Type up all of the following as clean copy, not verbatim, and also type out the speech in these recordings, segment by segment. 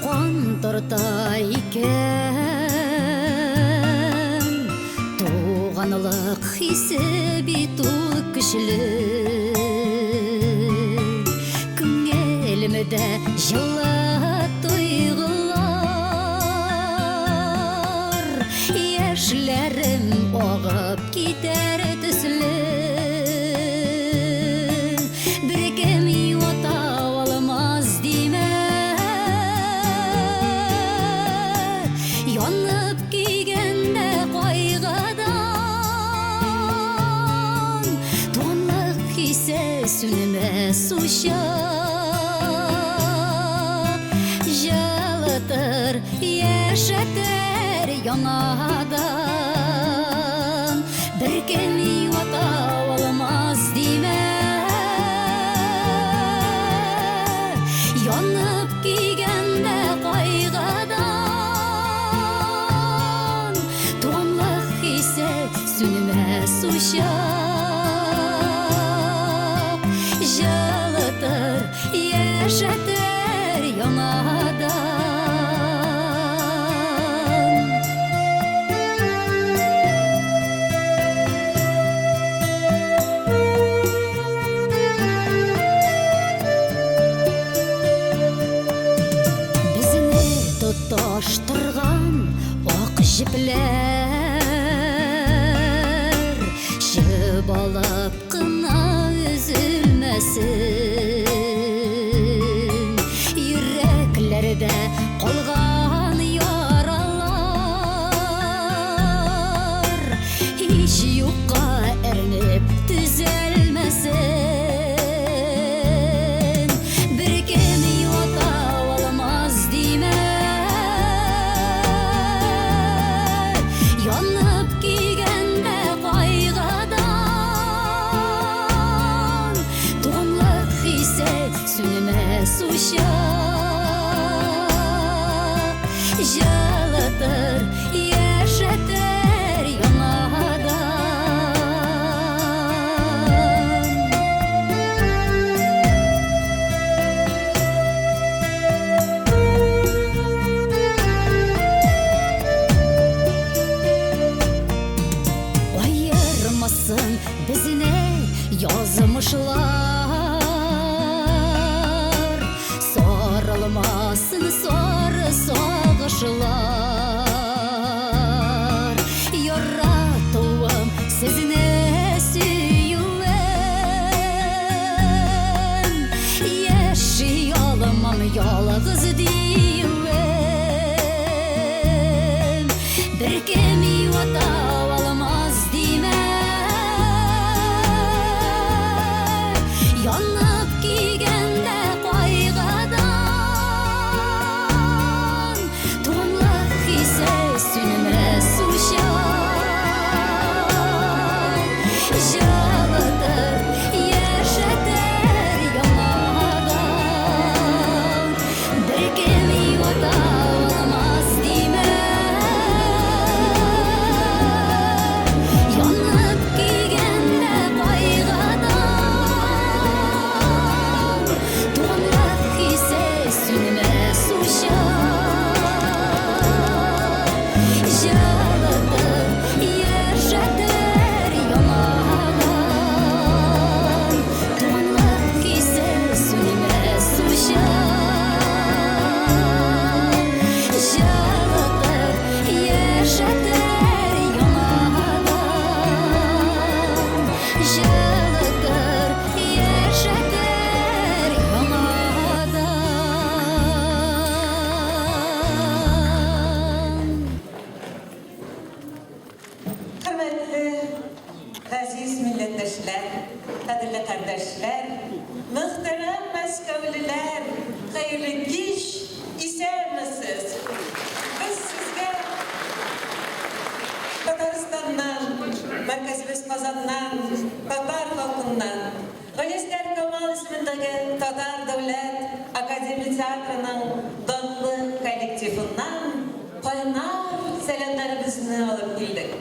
Кан тарта икән. Туганлык хисе бит ул көчле. Күңелемдә җылы тойгылар, Яшьләрем агып китәр төсле. Беркем юата алмаз димә. Янып көйгәндә кайгыдан, Туганлык хисе сүнмәс учак. Җылытыр, яшәтер яңадан. Беркем юата алмаз димә. Янып көйгәндә кайгыдан, Туганлык хисе сүнмәс учак. Җылытыр, яшәтер яңадан. Безне тоташтырган ак җепләр Чыбалап кына өзелмәсен. Йөрәкләрдә калган яралар Һич юкка әрнеп төзәлмәсен. Беркем юата алмаз димә. Янып көйгәндә кайгыдан, Туганлык хисе сүнмәс учак. Җылытыр, яшәтер яңадан. Аермасын безне язмышлар, Сарылмасын сары сагышлар. Яратуым сезне сөюем, Яши алмам ялгыз диюем. Беркем юата алмаз димә. Янып көйгәндә кайгыдан, Туганлык хисе сүнмәс учак. Җылытыр, яшәтер яңадан. Беркем юата алмас димә. Янып көйгәндә кайгыдан, Туганлык хисе сүнмәс учак. Җылытыр, яшәтер яңадан. Туганлык хисе сүнмәс учак. Җылытыр, яшәтер яңадан. Җылытыр, яшәтер яңадан. Хөрмәтле, газиз милләттәшләр, кадерле кардәшләр, мөхтәрәм мәскәүлеләр, хәерле кич, исәнмесез! Без сезгә Татарстаннан, мәркәзебез Казаннан, татар халкыннан, Галиәсгар Камал исемендәге Татар дәүләт академия театрының данлы коллективыннан кайнар сәламнәребезне алып килдек.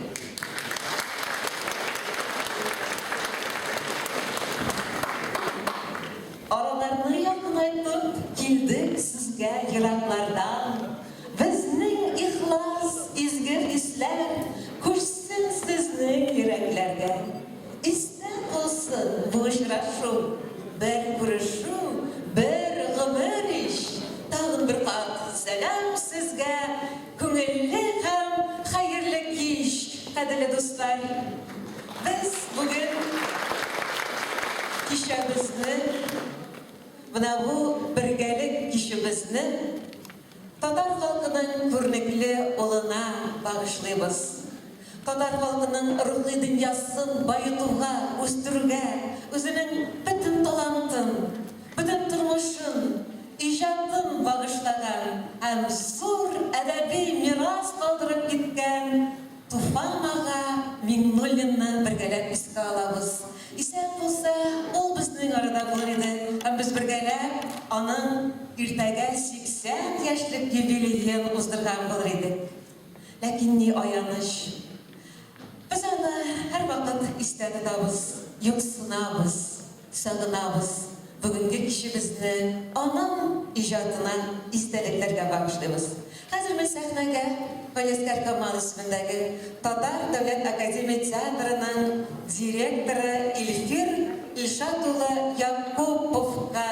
Араларны якынайтып килдек сезгә ераклардан. Сәлам сезгә, күңелле һәм хәерле кич, кадерле дуслар! Без бүген кичәбезне, менә бу бергәлек кичебезне татар халкының күренекле улына багышлыйбыз. Татар халкының рухи дөньясын баетуга, үстерүгә үзенең бөтен талантын, бөтен тормышын, иҗатын багышлаган һәм зур әдәби мирас калдырып киткән Туфан ага Миңнуллинны бергәләп искә алабыз. Исән булса, ул безнең арада булыр иде һәм без бергәләп аның иртәгә 80 яшьлек юбилеен уздырган булыр идек. Ләкин ни аяныч, без аны һәрвакыт истә тотабыз, юксынабыз, сагынабыз. Бүгенге кичебезне аның иҗатына, истәлекләргә багышлыйбыз. Хәзер мин сәхнәгә Галиәсгар Камал исемендәге Татар дәүләт академия театрының директоры Илфир Илшат улы Якуповка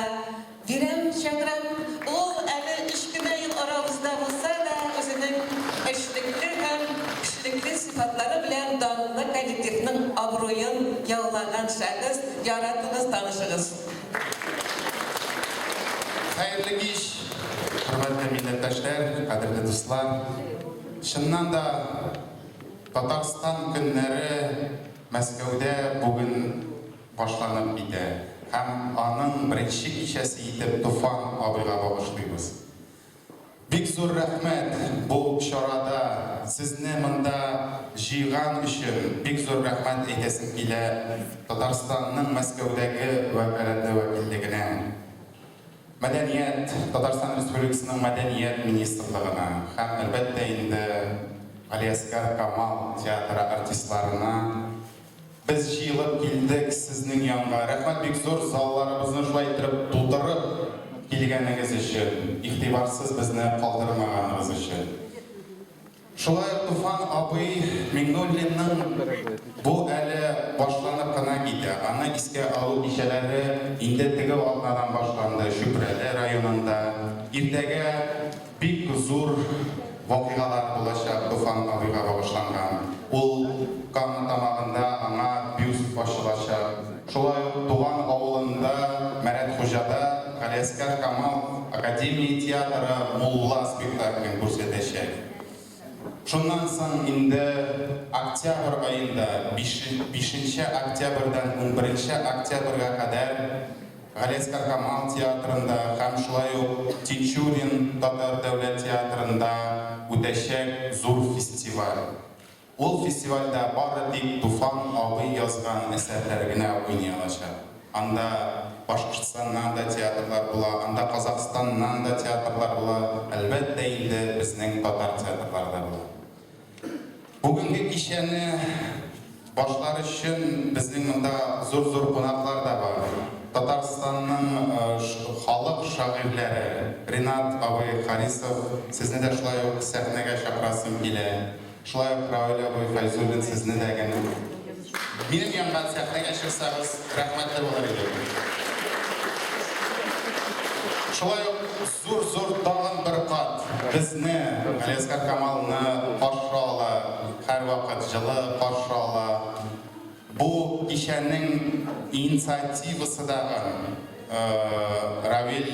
Бирәм, чакырам. Ул әле өч кенә ел арабызда булса да, үзенең эшлекле һәм кешелекле сыйфатлары белән данлы коллективның абруен яулаган шәхес. Яратыгыз, танышыгыз. Хәерле кич, хөрмәтле милләттәшләр, кадерле дуслар! Чыннан да, Татарстан көннәре Мәскәүдә бүген башланып китә һәм аның беренче кичәсе итеп Туфан абыйга багышлыйбыз. Бик зур рәхмәт бу чарада сезне монда җыйган өчен, бик зур рәхмәт әйтәсем килә Татарстанның Мәскәүдәге вәкаләтле вәкиллегенә, Мәдәният, Татарстан Республикасының Мәдәният министрлыгына һәм, әлбәттә инде, Галиәсгар Камал театры артистларына. Без җыелып килдек сезнең янга. Рәхмәт бик зур, залларыбызны шулай иттереп тутырып килгәнегез өчен, игътибарсыз безне калдырмаганыгыз өчен. Шулай ук Туфан абый Миңнуллинның бу әле башланып кына китә, аны искә алу кичәләре инде теге атнадан башланды Чүпрәле районында. Иртәгә Бик зур вакыйгалар булачак Туфан абыйга багышланган. Ул Кама Тамагында аңа бюст ачылачак. Шулай ук туган авылында Мәрәтхуҗада Галиәсгар Камал академия театры Мулла спектаклен күрсәтәчәк. Шуннан соң инде октябрь аенда, бишенче октябрьдән унберенче октябрьгә кадәр Галиәсгар Камал театрында һәм шулай ук Тинчурин татар дәүләт театрында үтәчәк зур фестиваль. Ул фестивальдә бары тик Туфан абый язган әсәрләр генә уйный алачак. Анда Башкортстаннан да театрлар була, анда Казахстаннан да театрлар була, әлбәттә инде, безнең татар театрлары да була. Бүгенге кичәне башлар өчен безнең монда зур-зур кунаклар да бар. Татарстанның халык шагыйрьләре Ринат абый Харисов, сезне дә шулай ук сәхнәгә чакырасым килә. Шулай ук Равил абый Фәйзуллин, сезне дә гел минем янга сәхнәгә чыксагыз, рәхмәтле булыр идем. Шулай ук зур-зур тагын бер кат безне, Галиәсгар Камалны каршы ала, һәрвакыт җылы каршы ала. Бу кичәнең инициативасы дагы Равил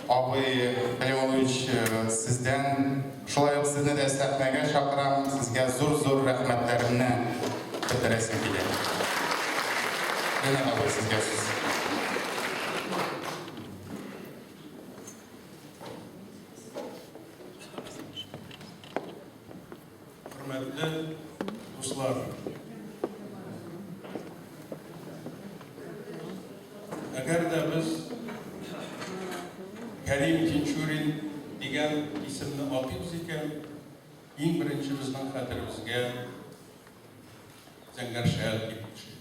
абый Калимуллович сездән. Шулай ук сезне дә сәхнәгә чакырам, сезгә зур-зур рәхмәтләремне белдерәсем килә. Ринат абый, сезгә сүз. Хөрмәтле дуслар! Әгәр дә без Кәрим Тинчурин дигән исемне атыйбыз икән, иң беренче безнең хәтеребезгә Зәңгәр шәл килеп төшә.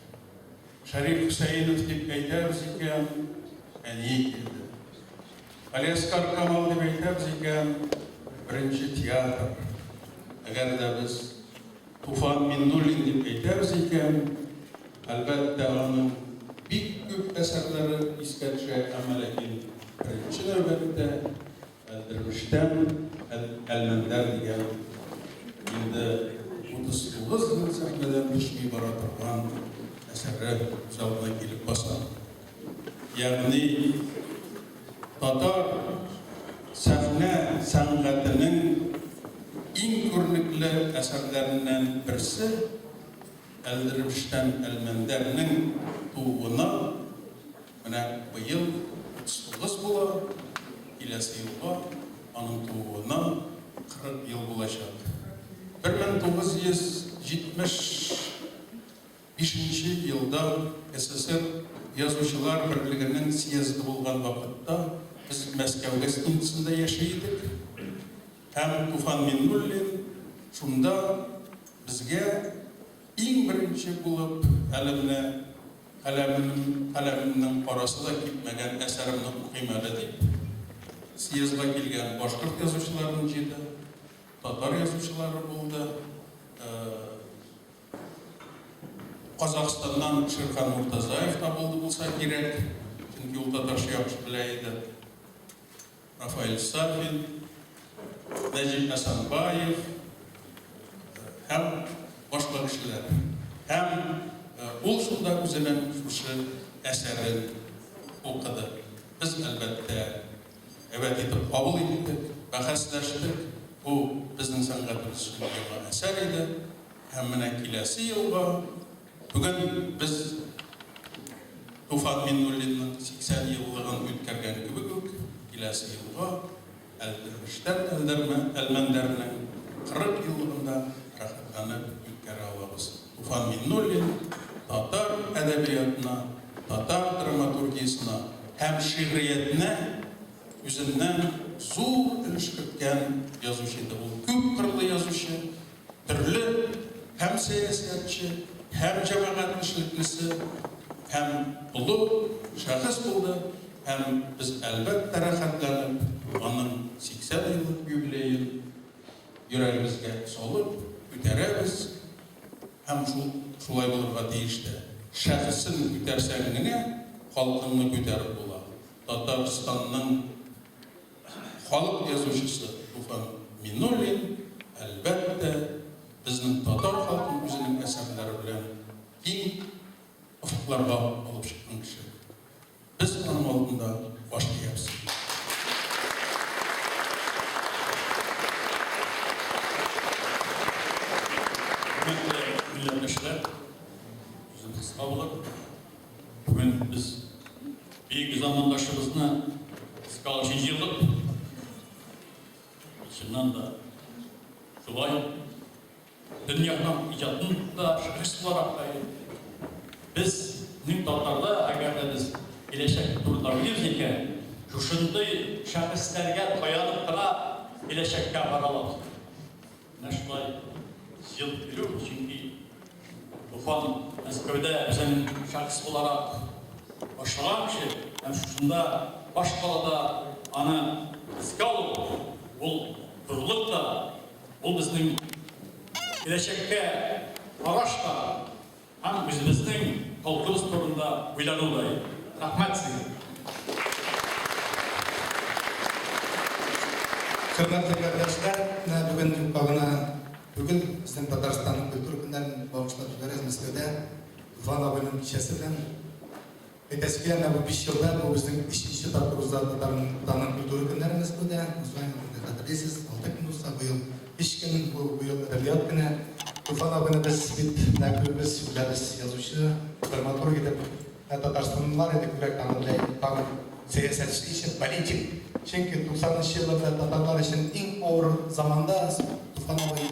Шәриф Хөсәенов дип әйтәбез икән, әни килде. Галиәсгар Камал дип әйтәбез икән, беренче театр. Әгәр дә без Туфан Миннуллин дип әйтәбез икән, әлбәттә, аның бик күп әсәрләре искә төшә, әмма ләкин беренче нәүбәттә, Әлдермештән Әлмәндәр дигән инде 39 ел сәхнәдән төшми бара торган әсәре күз алдына килеп баса. Ягъни татар сәхнә сәнгатенең иң күренекле әсәрләреннән берсе Әлдермештән Әлмәндәрнең тууына Менә быел 39 була, киләсе елга аның тууына 40 ел булачак. 1975 нче елда СССР Язучылар берлегенең съезды булган вакытта без Мәскәү гостиницасында яши идек һәм Туфан Миннуллин шунда безгә иң беренче булып әле менә Каләмем, каләмемнең карасы да кипмәгән әсәремне укыйм әле, дип, съездга килгән башкорт язучыларын җыйды, татар язучылары булды, Казахстаннан Шерхан Муртазаев та булды булса кирәк, чөнки ул татарча яхшы белә иде. Рафаэль Сафин, Нәҗип Әсәнбаев һәм башка кешеләр. Һәм ул шунда үзенең шушы әсәрен укыды. Без, әлбәттә, әйбәт итеп кабул иттек, бәхәсләштек. Бу безнең сәнгатебез өчен яңа әсәр иде. Һәм менә киләсе елга Бүген без Туфан Миннуллинның 80 еллыгын үткәргән кебек үк, киләсе елга Әлдермештән Әлдермә Әлмәндәрнең 40 еллыгын да рәхәтләнеп үткәрә алабыз. Туфан Миннуллин татар әдәбиятына, татар драматургиясенә һәм шигъриятенә үзеннән зур өлеш керткән язучы иде. Ул күпкырлы язучы, Төрле һәм сәясәтче, һәм җәмәгать эшлеклесе, һәм олы шәхес булды һәм без, әлбәттә, рәхәтләнеп, аның 80 еллык юбилеен йөрәгебезгә салып күтәрәбез һәм шул шулай булырга тиеш тә. Шәхесен күтәрсәң генә, халкыңны күтәреп була. Татарстанның Халык язучысы Туфан Миннуллин, әлбәттә, безнең татар халкын үзенең әсәрләре белән киң офыкларга алып чыккан кеше. Без аның алдында баш иябез. Хөрмәтле милләттәшләр, сүзем кыска булыр. Бүген без бөек замандашыбызны искә алу өчен җыелдык. Чыннан да шулай дөньяның иҗатын да шәхес буларак та безнең татарда, әгәр дә без киләчәк турында уйлыйбыз икән, шушындый шәхесләргә таянып кына киләчәккә бара алабыз. Менә шулай ел килү, чөнки Туфан Мәскәүдә үзен шәхес буларак башлаган кеше һәм шушында башкалада аны искә алу, ул горурлык та, ул безнең киләчәккә караш та һәм үзебезнең халкыбыз турында уйлану да иде. Рәхмәт сезгә! Хөрмәтле кардәшләр, менә бүген юкка гына түгел, безнең Татарстанның культура көннәрен багышлап җибәрәбез Мәскәүдә Туфан абыйның кичәсе белән. Әйтәсе килә, менә бу биш елда бу безнең өченче тапкыр уза Татарстанның культура көннәре Мәскәүдә. Узган ел инде хәтерлисез, алты көн узса, быел өч көн, бу быел әдәбият көне. Туфан абыйны без бит менә күбебез беләбез, язучы, драматург итеп. Ә татарстанлылар инде күбрәк аны белә инде тагын сәясәтче ичеп, политик. Чөнки 90 нчы елларда татарлар өчен иң авыр заманда Туфан абый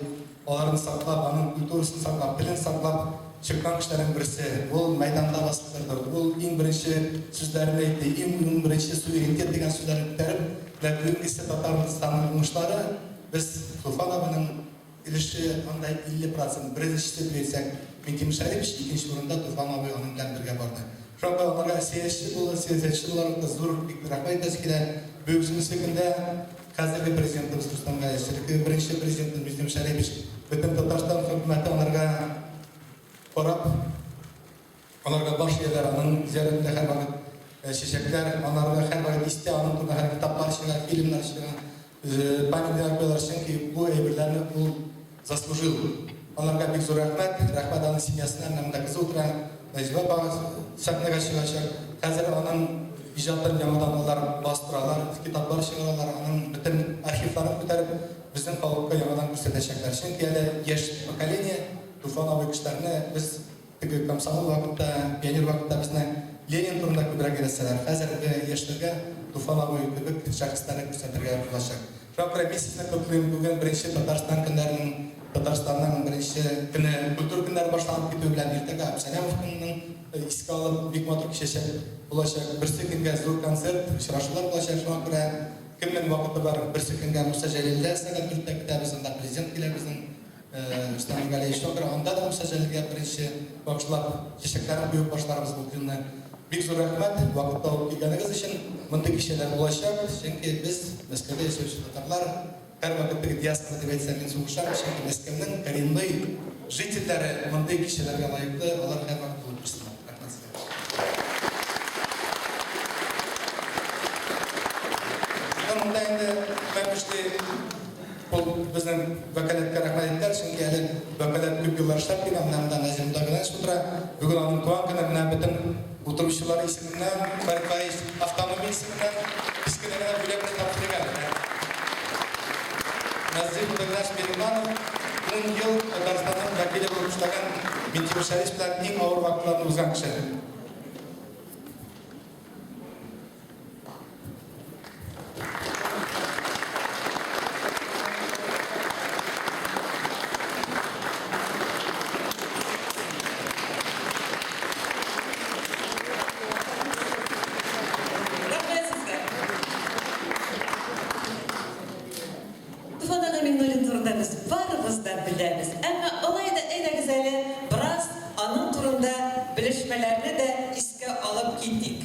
аларны саклап, аның культурасын саклап, телен саклап чыккан кешеләрнең берсе. Ул мәйданда басып торды, ул иң беренче сүзләрен әйтте, иң иң беренче суверенитет дигән сүзләрне күтәреп, менә бүгенгесе Татарстанның уңышлары без Туфан абыйның Өлеше анда 50 процент. Беренчесе дип әйтсәк, Минтимер Шәрипович, икенче урында Туфан абый аның белән бергә барды. Шуңа күрә аларга сәясәтче буларак, сәясәтче буларак та зур бик рәхмәт әйтәсе килә. Бүгенге көндә хәзерге президентыбыз Рөстәм Галиевич, элеккеге беренче президентыбыз Минтимер Шәрипович, бөтен Татарстан хөкүмәте аларга карап, Аларга баш ияләр, аның зиярәтендә һәрвакыт чәчәкләр, анарда һәрвакыт истә, аның турында һәр китаплар чыга, фильмнар чыга. Памятниклар куялар, чөнки бу әйберләрне ул заслужил. Аларга бик зур рәхмәт. Рәхмәт аның семьясына, менә монда кызы утыра, Нәҗибә апа сәхнәгә чыгачак. Хәзер аның иҗатын яңадан алар бастыралар, китаплар чыгаралар, аның бөтен архивларын күтәреп, безнең халыкка яңадан күрсәтәчәкләр. Чөнки әле яшь поколение, Туфан абый кешеләрне без Теге комсомол вакытта, пионер вакытта безне Ленин турында күбрәк өйрәтсәләр, хәзерге яшьләргә Туфан абый кебек шәхесләрне күрсәтергә булачак. Шуңа күрә мин сезне котлыйм, бүген беренче Татарстан көннәренең, Татарстанның беренче көне, культура көннәре башланып китүе белән иртәгә Абсалямов көненең искә алып бик матур кичәчәк булачак. Берсе көнгә зур концерт, очрашулар булачак. Шуңа күрә кемнең вакыты бар, берсе көнгә Муса Җәлилдә сәгать дүрттә көтәбез, анда президент килә безнең. Рөстәм Галиевич Токарь, анда да Муса Җәлилгә беренче багышлап чәчәкләрен куеп башларбыз бу көнне. Бик зур рәхмәт, вакыт табып килгәнегез өчен. Мондый кичәләр булачак, чөнки без, Мәскәүдә яшәүче татарлар, һәрвакыт теге диаспора дип әйтсәм, мин сугышам, чөнки Мәскәүнең коренной жительләре мондый кичәләргә лаеклы, алар һәрвакыт булып торсыннар. Рәхмәт сезгә. Монда инде мәмешли Ул безнең вәкаләткә рәхмәт әйттеләр, чөнки әле вәкаләт күп еллар эшләп килә, менә монда Нәзир Мутагыйнович утыра. Бүген аның туган көне, менә бөтен утыручылар исеменнән, Фәрит Фаиз автономия исеменнән кечкенә генә бүләк тә тапшырыйк әле. Нәзир Мутагыйнович Мириманов ун ел Татарстанның вәкиле булып эшләгән, Минтимер Шәрипов белән иң авыр вакытларны узган кеше. Рәхмәт сезгә. Туфан ага Миңнуллин турында без барыбыз да беләбез. Әмма алай да әйдәгез әле бераз аның турында белешмәләрне дә искә алып китик.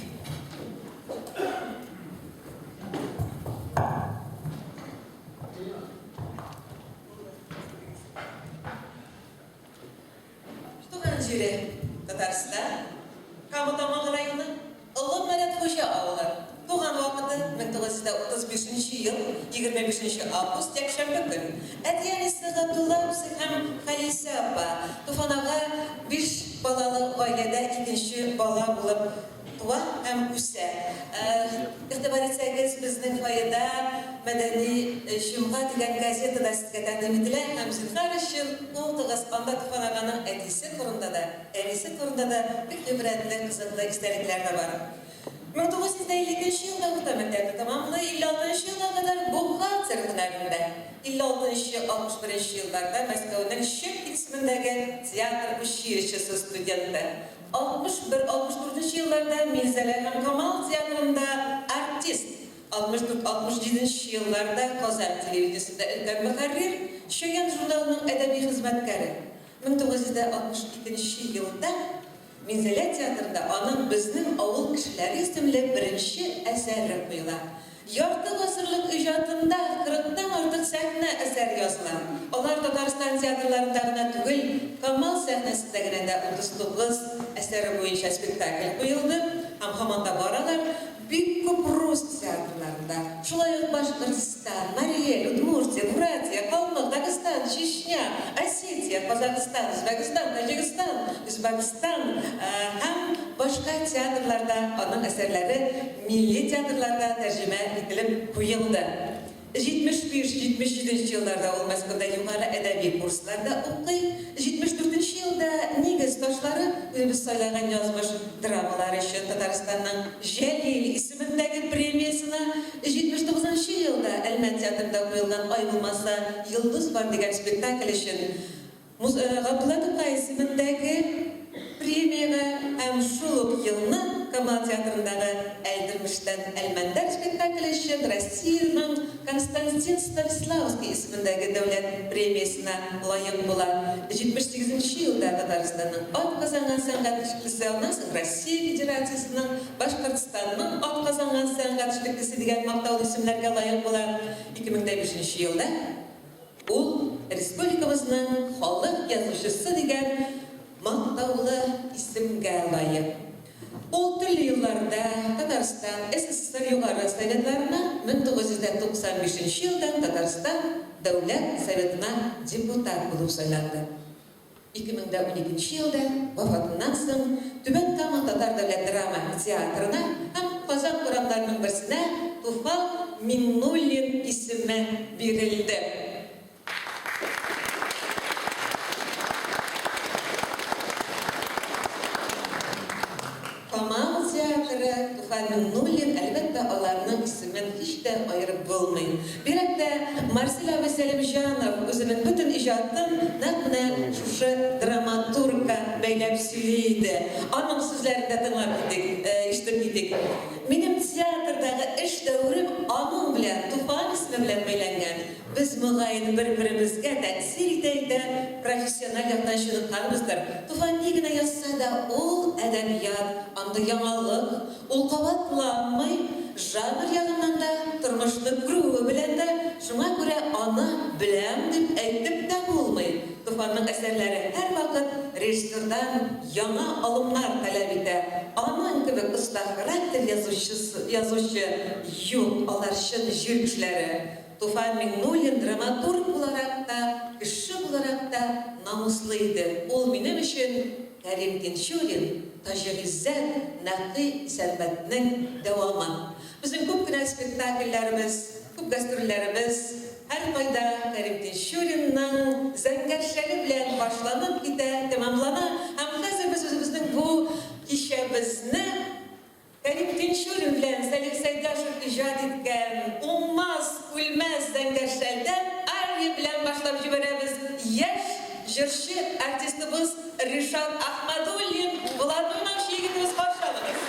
Туган җире, Татарстан, Кама Тамагы районы, Олы Мәрәтхуҗа авылы. Туган вакыты, 1935 нче ел, 25 нче август, якшәмбе көн. Әти-әнисе Габдулла абзый һәм Халисә апа. Туфан ага биш балалы гаиләдә икенче бала булып Туа һәм үсә. Игътибар итсәгез, безнең фойеда Мәдәни җомга дигән газета да сезгә тәкъдим ителә һәм зинһар өчен укыгыз, анда Туфан аганың әтисе турында да, әнисе турында да бик гыйбрәтле, кызыклы истәлекләр дә бар. 1952 нче елда урта мәктәпне тәмамлый, 56 нчы елга кадәр бухгалтер һөнәрендә. 56 нчы, 61 нче елларда Мәскәүнең Щепкин исемендәге театр училищесы студенты. 61, 64 нче елларда Минзәлә һәм Камал театрында артист, 64, 67 нче елларда Казан телевидениесендә өлкән мөхәррир, Чаян журналының әдәби хезмәткәре. 1962 нче елда Минзәлә театрында аның Безнең авыл кешеләре исемле беренче әсәре куела. Ярты гасырлык иҗатында кырыктан артык сәхнә әсәре языла. Алар Татарстан театрларында гына түгел, Камал сәхнәсендә генә дә 39 әсәре буенча спектакль куелды һәм һаман да баралар. Бик күп рус театрларында, шулай ук Башкортстан, Марий Эл, Удмуртия, Буратия, Калмык, Дагыстан, Чечня, Осетия, Казахстан, Үзбәкстан, Таҗикстан, Үзбәкстан һәм башка театрларда аның әсәрләре Милли театрларда тәрҗемә ителеп куелды. 75, 77 нче елларда ул Мәскәүдә югары әдәби курсларда укый. 74 нче елда Нигез ташлары, үзебез сайлаган язмыш драмалары өчен Татарстанның Җәлил исемендәге премиясенә, 79 нчы елда Әлмәт театрында куелган Ай булмаса, йолдыз бар дигән спектакль өчен Муз Габдулла Тукай исемендәге премиягә һәм шул ук елны Камал театрындагы Әлдермештән Әлмәндәр спектакле өчен Россиянең Константин Станиславский исемендәге дәүләт премиясенә лаек була. 78 нче елда Татарстанның атказанган сәнгать эшлеклесе, аннан соң Россия Федерациясенең, Башкортстанның атказанган сәнгать эшлеклесе дигән мактаулы исемнәргә лаек була. 2005 нче елда Ул республикабызның халык язучысы дигән мактаулы исемгә лаек. Ул төрле елларда Татарстан СССР Югары Советларына, 1995 нче елдан Татарстан Дәүләт Советына депутат булып сайланды. 2012 нче елда вафатыннан соң Түбән Кама татар дәүләт драма театрына һәм Казан урамнарының берсенә Туфан Миңнуллин исеме бирелде. Камал театры, Туфан Миңнуллин, әлбәттә, аларның исемен һич тә аерып булмый. Бигрәк тә Марсель абый Сәлимҗанов үзенең бөтен иҗатын нәкъ менә шушы драматургка бәйләп сөйли иде. Аның сүзләрен дә тыңлап китик, ишетеп китик. Минем театрдагы эш дәверем аның белән, Туфан исеме белән бәйләнгән. Без, мөгаен, бер-беребезгә тәэсир итә-итә профессиональ яктан чыныкканбыздыр. Туфан ни генә язса да, ул, әдәбият, анда яңалык, ул кабатланмый, жанр ягыннан да, тормышны күрүе белән дә, шуңа күрә аны беләм дип әйтеп тә булмый. Туфанның әсәрләре һәрвакыт режиссердан яңа алымнар таләп итә. Аның кебек оста характер язучысы, язучы юк, алар чын җир кешеләре. Туфан Миңнуллин драматург буларак та, кеше буларак та намуслы иде. Ул минем өчен Кәрим Тинчурин, Таҗи Гыйззәт, Нәкый Исәнбәтнең дәвамы. Безнең күп кенә спектакльләребез, күп гастрольләребез һәркайда Кәрим Тинчуринның Зәңгәр шәле белән башланып китә, тәмамлана. Һәм хәзер без үзебезнең бу кичәбезне Кәрим Тинчурин белән Сәлих Сәйдәшев иҗат иткән Уңмас, үлмәс зәңгәр шәлдән ария белән башлап җибәрәбез. Яшь җырчы артистыбыз Ришат Ахмадуллин, Булат уйнаучы егетебез каршы алыгыз.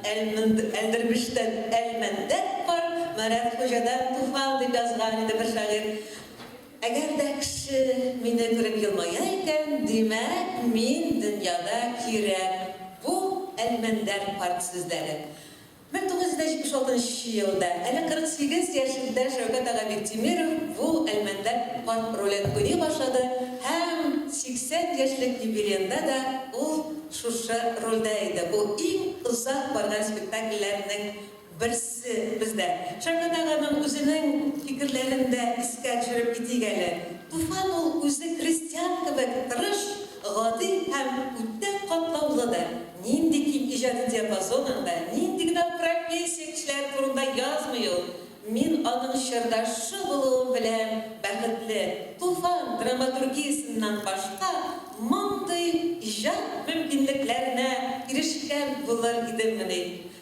Әлдермештән Әлмәндәр карт, Мәрәтхуҗадан Туфан дип язган иде бер шагыйрь. Әгәр дә кеше мине күреп елмая икән, димәк, мин дөньяда кирәк. Бу, Әлмәндәр карт сүзләре. 1976 нчы елда, әле 48 яшендә Шәүкәт ага Биктимеров бу Әлмәндәр карт ролен уйный башлады һәм 80 яшьлек юбилеенда да ул шушы рольдә иде. Бу иң озак барган спектакльләрнең берсе бездә. Шәүкәт аганың үзенең фикерләрен дә искә төшереп китик әле. Туфан ул үзе крестьян кебек тырыш, гади һәм үтә катлаулы да. Нинди киң иҗади диапазонында, нинди генә профессия кешеләре турында язмый ул! Мин аның чордашы булуым белән бәхетле. Туфан драматургиясеннән башка мондый иҗат мөмкинлекләренә ирешкән булыр идеммени?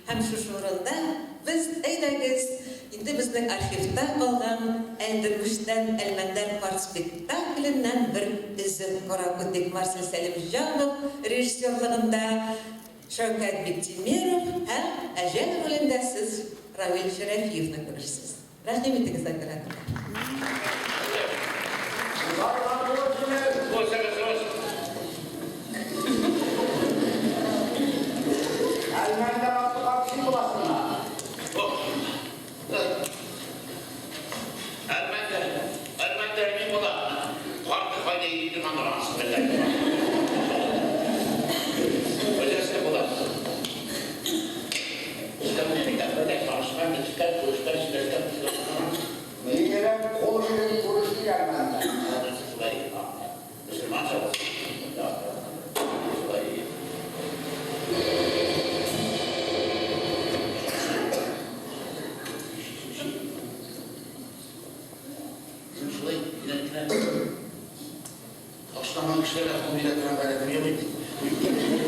Һәм шушы урында без, әйдәгез, инде безнең архивта калган Әлдермештән Әлмәндәр карт спектакленнән бер өзек карап үтик. Марсель Сәлимҗанов режиссерлыгында Шәүкәт Биктимеров һәм Әҗәл ролендә сез Равил Шәрәфиевны күрерсез. Рәхим итегез, операторлар. Минерәк кул биреп күрешик Әлмәндәр.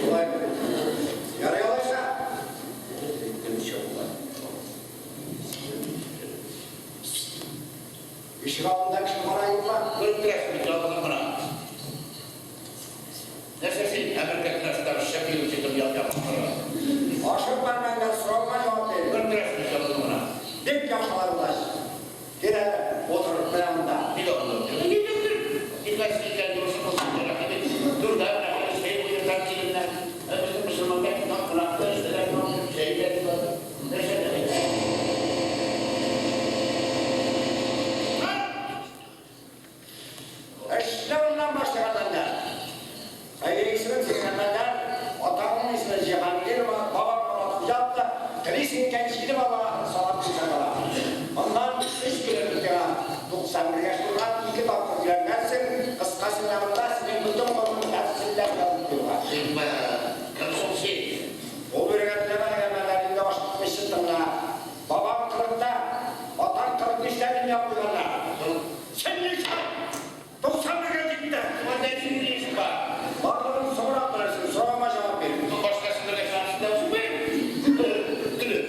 Шулай. Ярый алайса. Ишек алдында кеше кара юкмы? Күреп торасың бит, ялгызым гына. Нәрсә син, әмеркә кенәстән шәп йөрүче кем як-ягыңа карап? Ашыкма, Әлмәндәр, соравыма җавап бир. Күреп торасың бит, ялгызым гына. Бик яхшы алай булгач. Кил әле, утыр менә монда. Нигә монда утырыйм? Әйдә, кер. Килмәсен икән, юлысы булсын, рәхим ит. Түрдән, рәхим ит, чәй куйдыртам киленнән. Ә безнең мөселманда кунак кунакны өстәлдән кунак чәй дә була. Нәрсә Эшне моннан башлыйк, Әлмәндәр. Хәер, исемең синең Әлмәндәр, атаңның исеме Җиһангир, бабаң Моратхуҗа атлы, телисең икән, җиде балаңа салам куйсаң була. Моннан өч көн элек сиңа 91 яшь тулган, ике тапкыр өйләнгәнсең, кыскасы, менә монда синең бөтен гомерең тәфсилләп язып куелган. Сыйфат, кем соң син? Ул бирергә теләмәгән Әлмәндәр, инде ашыкмыйча тыңла. Бабаң кырыкта, атаң 45тә дөнья куйганнар. Син ничә? 91гә җиттең. Монда синең ни эшең бар? Барлыгын соңрак белерсең, соравыма җавап бир. Ну, башкасын белгәч, анысын да үсмим. Көлеп.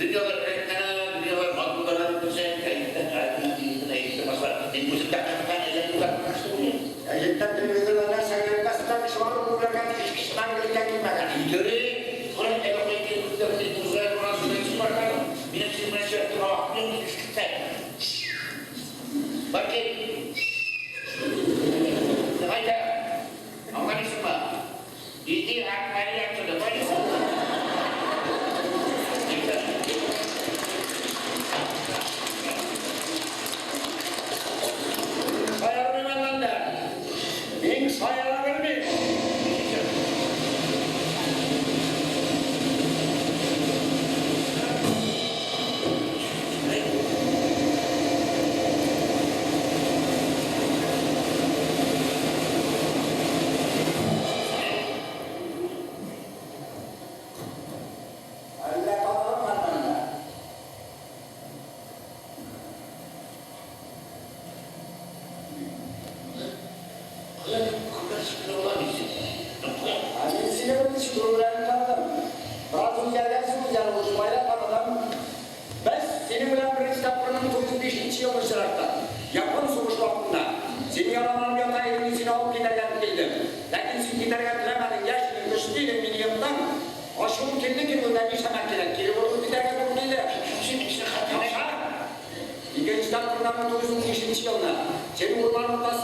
Дөньялар рәтләнә, дөньялар матурлана дип белсәң, әйттең, әйтте, әйтте, масла. Мин үзем дә кырыкта әллә ни озак тормыш түгел. Әҗеттән телевизордан нәрсә генә.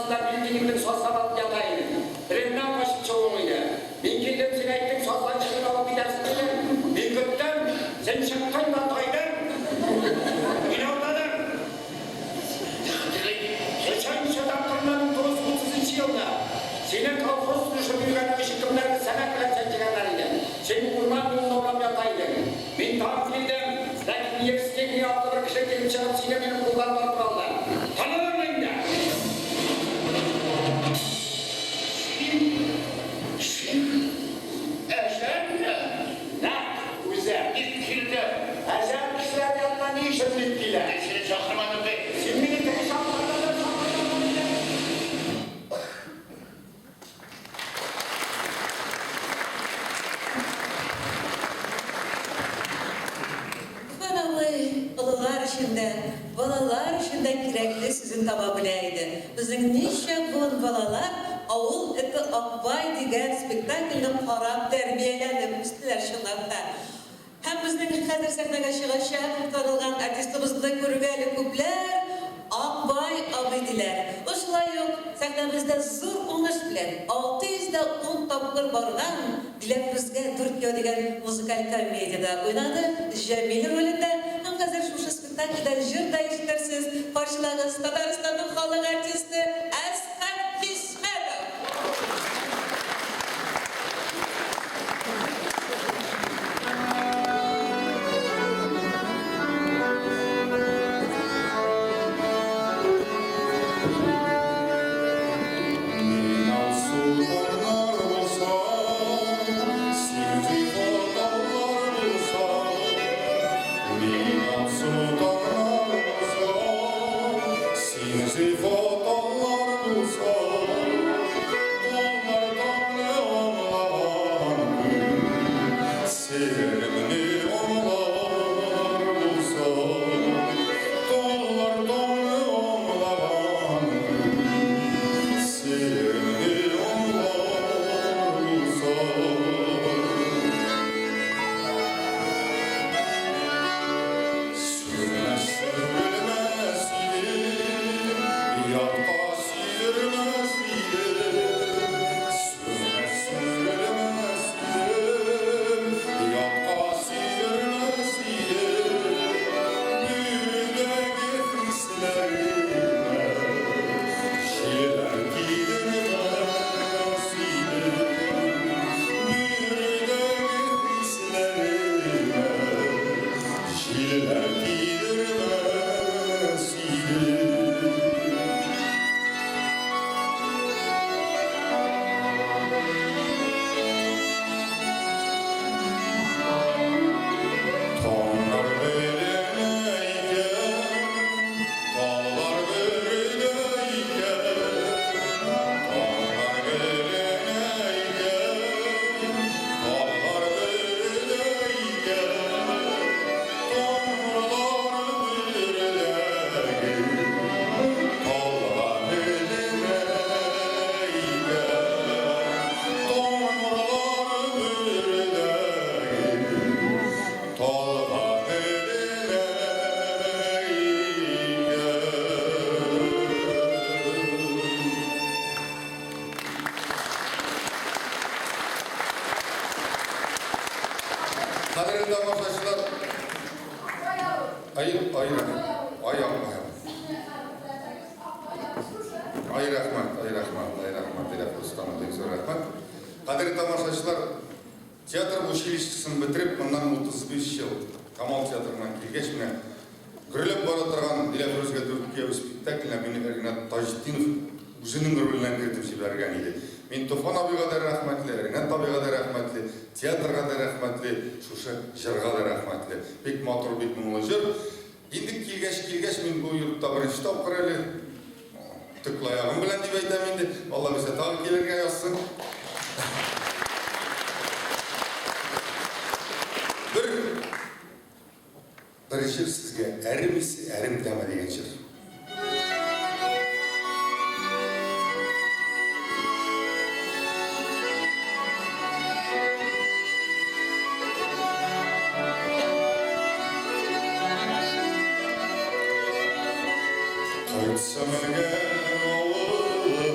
астында бил тигендең сазга батып ята идең. Телеңнән качып чыгуың иде. Мин килдем, син әйттең, саздан чыгып алып китәрсең дидең. Мин көттем, син чыктың да тайдың. Мин алдадым. Ничәнче тапкыр 1930 елда сине колхоз төзешеп йөргәнең өчен кемнәрдер сәнәк белән чәнчегәннәр иде. Син урман юлында урап ята идең. Мин тагын килдем, ләкин Евстигней атлы бер кеше килеп чыгып сине минем кулдан тартып алды. Таныдыңмы инде? Син, син Әҗәлме? Нәкъ үзе. Ник килдең? Әҗәл кешеләр янына ни өчен дип килә? Мин сине чакырмадым бит. Син мине теге чакырганда да чакырмадың идең. Туфан абый олылар өчен дә, балалар өчен дә кирәкле сүзен таба белә иде. Безнең ничә буын балалар Авыл эте Акбай дигән спектакльне карап тәрбияләнеп үстеләр чынлап та. Һәм безнең хәзер сәхнәгә чыгачак танылган артистыбызны күрергә әле күпләр Акбай абый диләр. Ул шулай ук сәхнәбездә зур уңыш белән 610 тапкыр барган Диләфрүзгә дүрт кияү дигән музыкаль комедиядә уйнады, Җәмил ролендә. Һәм хәзер шушы спектакльдән җыр да ишетерсез. Каршылагыз, Татарстанның халык артисты Әсхәт Хисмәтов! Мин алсу таңнар булсам, син зифа таллар булсаң. Мин алсу таңнар булсам, син зифа таллар булсаң. Таллар таңны аңлаган көн, серемне аңлар булсаң. Таллар таңны аңлаган көн, серемне аңлар булсаң. Сүнмәс, сүрелмәс идем, ятка сөйдермәс идем. Сүнмәс, сүрелмәс идем, ятка сөйдермәс идем. Бөредәге хисләремә җилләр килдермәс идем. Бөредәге хисләремә җилләр килдермәс идем. Таңнар беленә икән, таллар бөредә икән. Таңнар беленә икән, таллар бөредә икән. Тамырлар бөредәге талга беленә икән. Тамырлар бөредәге талга беленә икән. Кадерле тамашачылар, ай, ай, ай, ай, ай, рәхмәт, ай, рәхмәт, ай, рәхмәт, Диләфрүз ханым, бик зур рәхмәт. Кадерле тамашачылар, театр училищесын бетереп, моннан 35 ел Камал театрыннан килгәч, менә гөрләп бара торган Диләфрүзгә дүрт кияү спектакленә мине Ринат Таҗетдинов үзенең роленә кертеп җибәргән иде. Мин Туфан абыйга да рәхмәтле, Ринат абыйга да рәхмәтле, театрга да рәхмәтле, шушы җырга да рәхмәтле. Бик матур, бик моңлы җыр. Инде килгәч, килгәч, мин бу йортта беренче тапкыр әле төкле аягым белән дип әйтәм инде. Алла бирсә, тагын килергә язсын. Бер бер җыр сезгә әрем исе, әрем тәме дигән җыр. Кайтсам әгәр авылыма.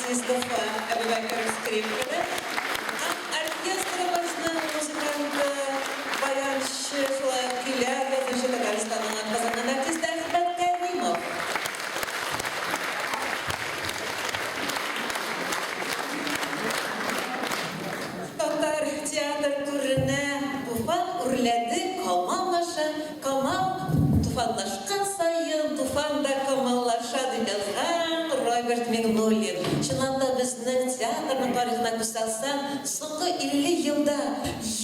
артисты Фуат Әбүбәкеров скрипкада һәм оркестрыбызның музыканты, баянчы, шулай ук көйләр язучы Татарстанның атказанган артисты Әхмәт Кәримов. Татар театр түренә Туфан үрләде, Камаллаша, Камал туфанлашкан саен, Туфан да камаллаша, дип язган Роберт Миңнуллин. Чыннан да, безнең театрның тарихына күз салсаң, соңгы 50 елда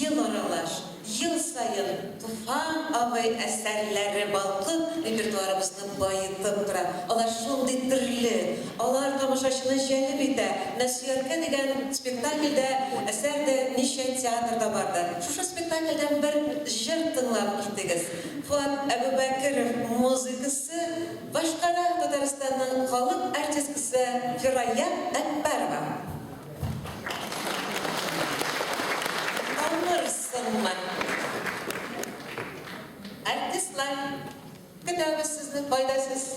ел аралаш, ел саен Туфан абый әсәрләре балкып, репертуарыбызны баетып тора. Алар шундый төрле, алар тамашачыны җәлеп итә. Менә Сөяркә дигән спектакль дә, әсәр дә ничә театрда барды. Шушы спектакльдән бер җыр тыңлап китегез. Фоат Әбүбәкеров музыкасы башкара Татарстанның халык артисткасы Фирая Әкбәрова. Танырсыңмы? Артистлар, көтәбез сезне, кайда сез?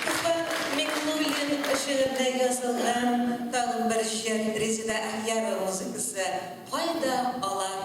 Туфан Миңнуллин шигыренә язылган тагын бер җыр, Резеда Әхиярова музыкасы, Кайда алар?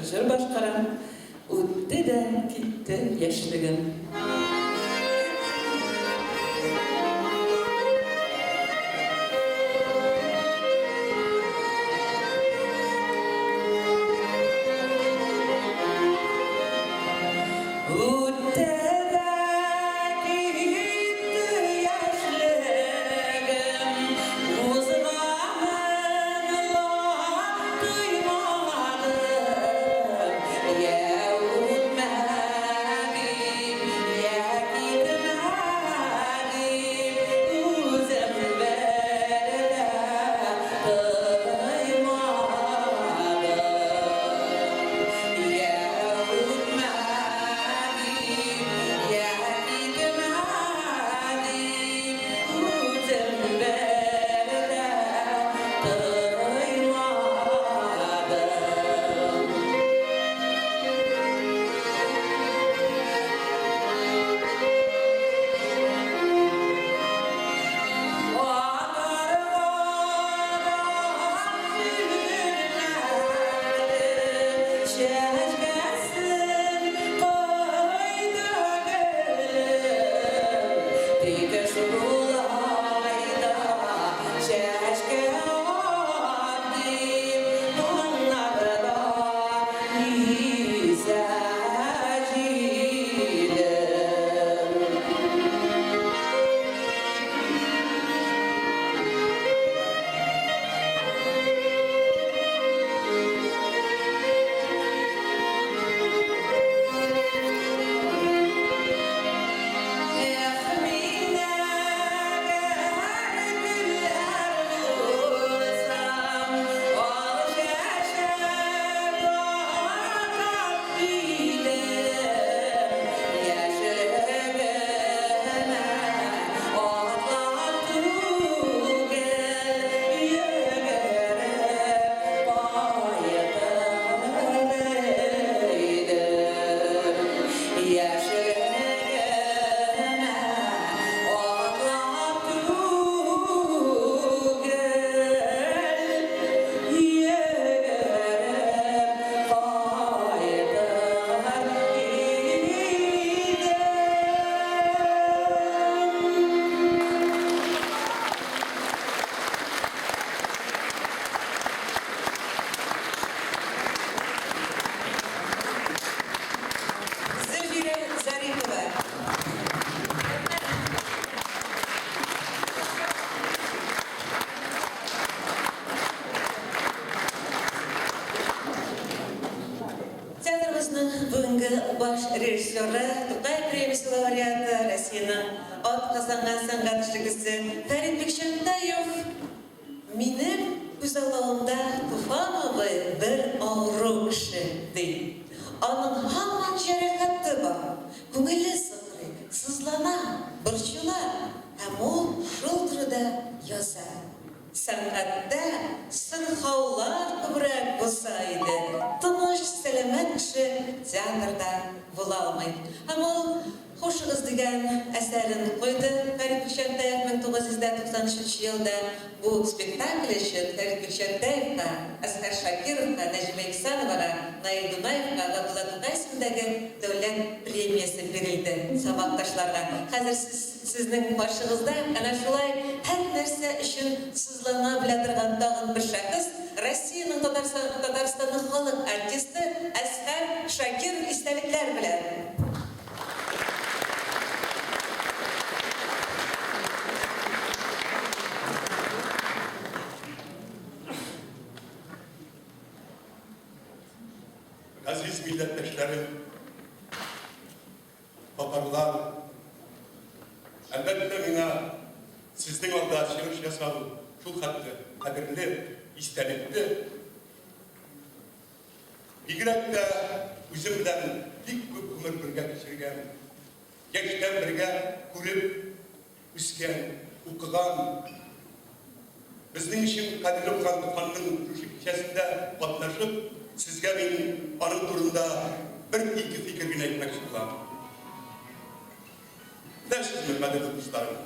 җыр башкара. Үтте дә китте яшьлегем. Үтте дә китте яшьлегем, Узганын ла тоймадым. Йә үтмәдем, йә китмәдем, Үзем бер дә тоймадым. Йә үтмәдем, йә китмәдем, Үзем бер дә тоймадым. Чәчкәсен кайда гөлем, Тик шулай да чәчкә ат дип, Таңнарда исә җилем. Эх, мин әгәр гөлләр булсам, Ал чәчәк атар идем, Яшьлегемә атлап түгел, Йөгереп кайтыр идем. Яшьлегемә атлап түгел, Йөгереп кайтыр идем. Зөлфирә Зарипова. Театрыбызның бүгенге баш режиссеры, Тукай премиясе лауреаты, Россиянең атказанган сәнгать эшлеклесе Фәрит Бикчәнтәев Минем күзаллавымда Туфан абый бер авыру кеше, ди. Аның һаман җәрәхәте бар, күңеле сыкрый, сызлана, борчыла һәм ул шул турыда яза. Сәнгатьтә сырхаулар күбрәк булса иде, тыныч, сәламәт кеше театрда була алмый. Һәм ул Хушыгыз дигән әсәрен куйды Фәрит Бикчәнтәев 1993 елда. Бу спектакль өчен Фәрит Бикчәнтәевка, Әзһәр Шакировка, Нәҗибә Иксановага, Наил Дунаевка Габдулла Тукай исемендәге дәүләт премиясе бирелде сабакташларга. Хәзер сез, сезнең каршыгызда әнә шулай һәр нәрсә өчен сызлана белә торган тагын бер шәхес, Россиянең Татарстанның халык артисты Әзһәр Шакиров истәлекләр белән. Газиз милләттәшләрем, татарлар, әлбәттә, миңа сезнең алда чыгыш ясау шул хәтле кадерле, истәлекле. Бигрәк тә үзем белән бик күп гомер бергә кичергән, яшьтән бергә күреп үскән, укыган, безнең өчен кадерле булган Туфанның шушы кичәсендә катнашып, сезгә мин аның турында бер-ике фикер генә әйтмәкче булам. Беләсезме, кадерле дусларым,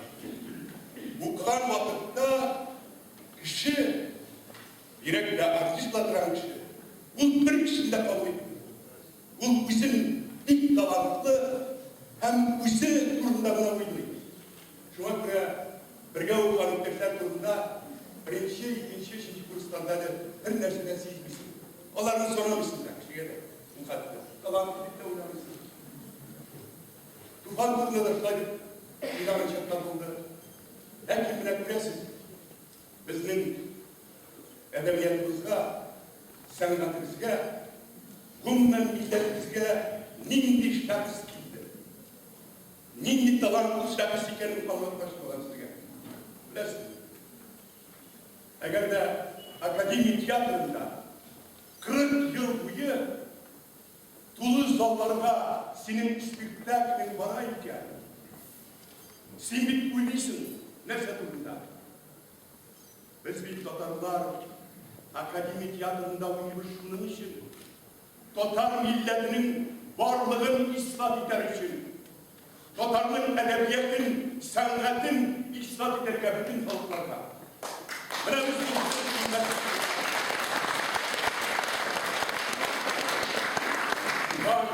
укыган вакытта кеше Бигрәк тә артист була торган кеше, ул бер кешене дә кабул итми. Ул үзен бик талантлы һәм үзе турында гына уйлый. Шуңа күрә бергә укыган иптәшләр турында беренче, икенче, өченче курсларда әле бер нәрсә дә сизмисең. Аларны сорамыйсың да кешегә дә ул хәтле. Талантлы дип тә уйламыйсың. Туфан турында да шулай дип уйлаган чаклар булды. Ләкин менә күрәсез, безнең әдәбиятыбызга, сәнгатебезгә, гомумән милләтебезгә нинди шәхес килде. Нинди талантлы шәхес икәнен аңлатмакчы булам сезгә. Беләсезме? Әгәр дә академия театрында 40 ел буе тулы залларга синең спектаклең бара икән, син бит уйлыйсың нәрсә турында? Без бит татарлар академия театрында уйныйбыз шуның өчен. Татар милләтенең барлыгын исбат итәр өчен, татарның әдәбиятын, сәнгатен исбат итәргә бөтен халыкларга. Менә безнең зур кыйммәтле Туган,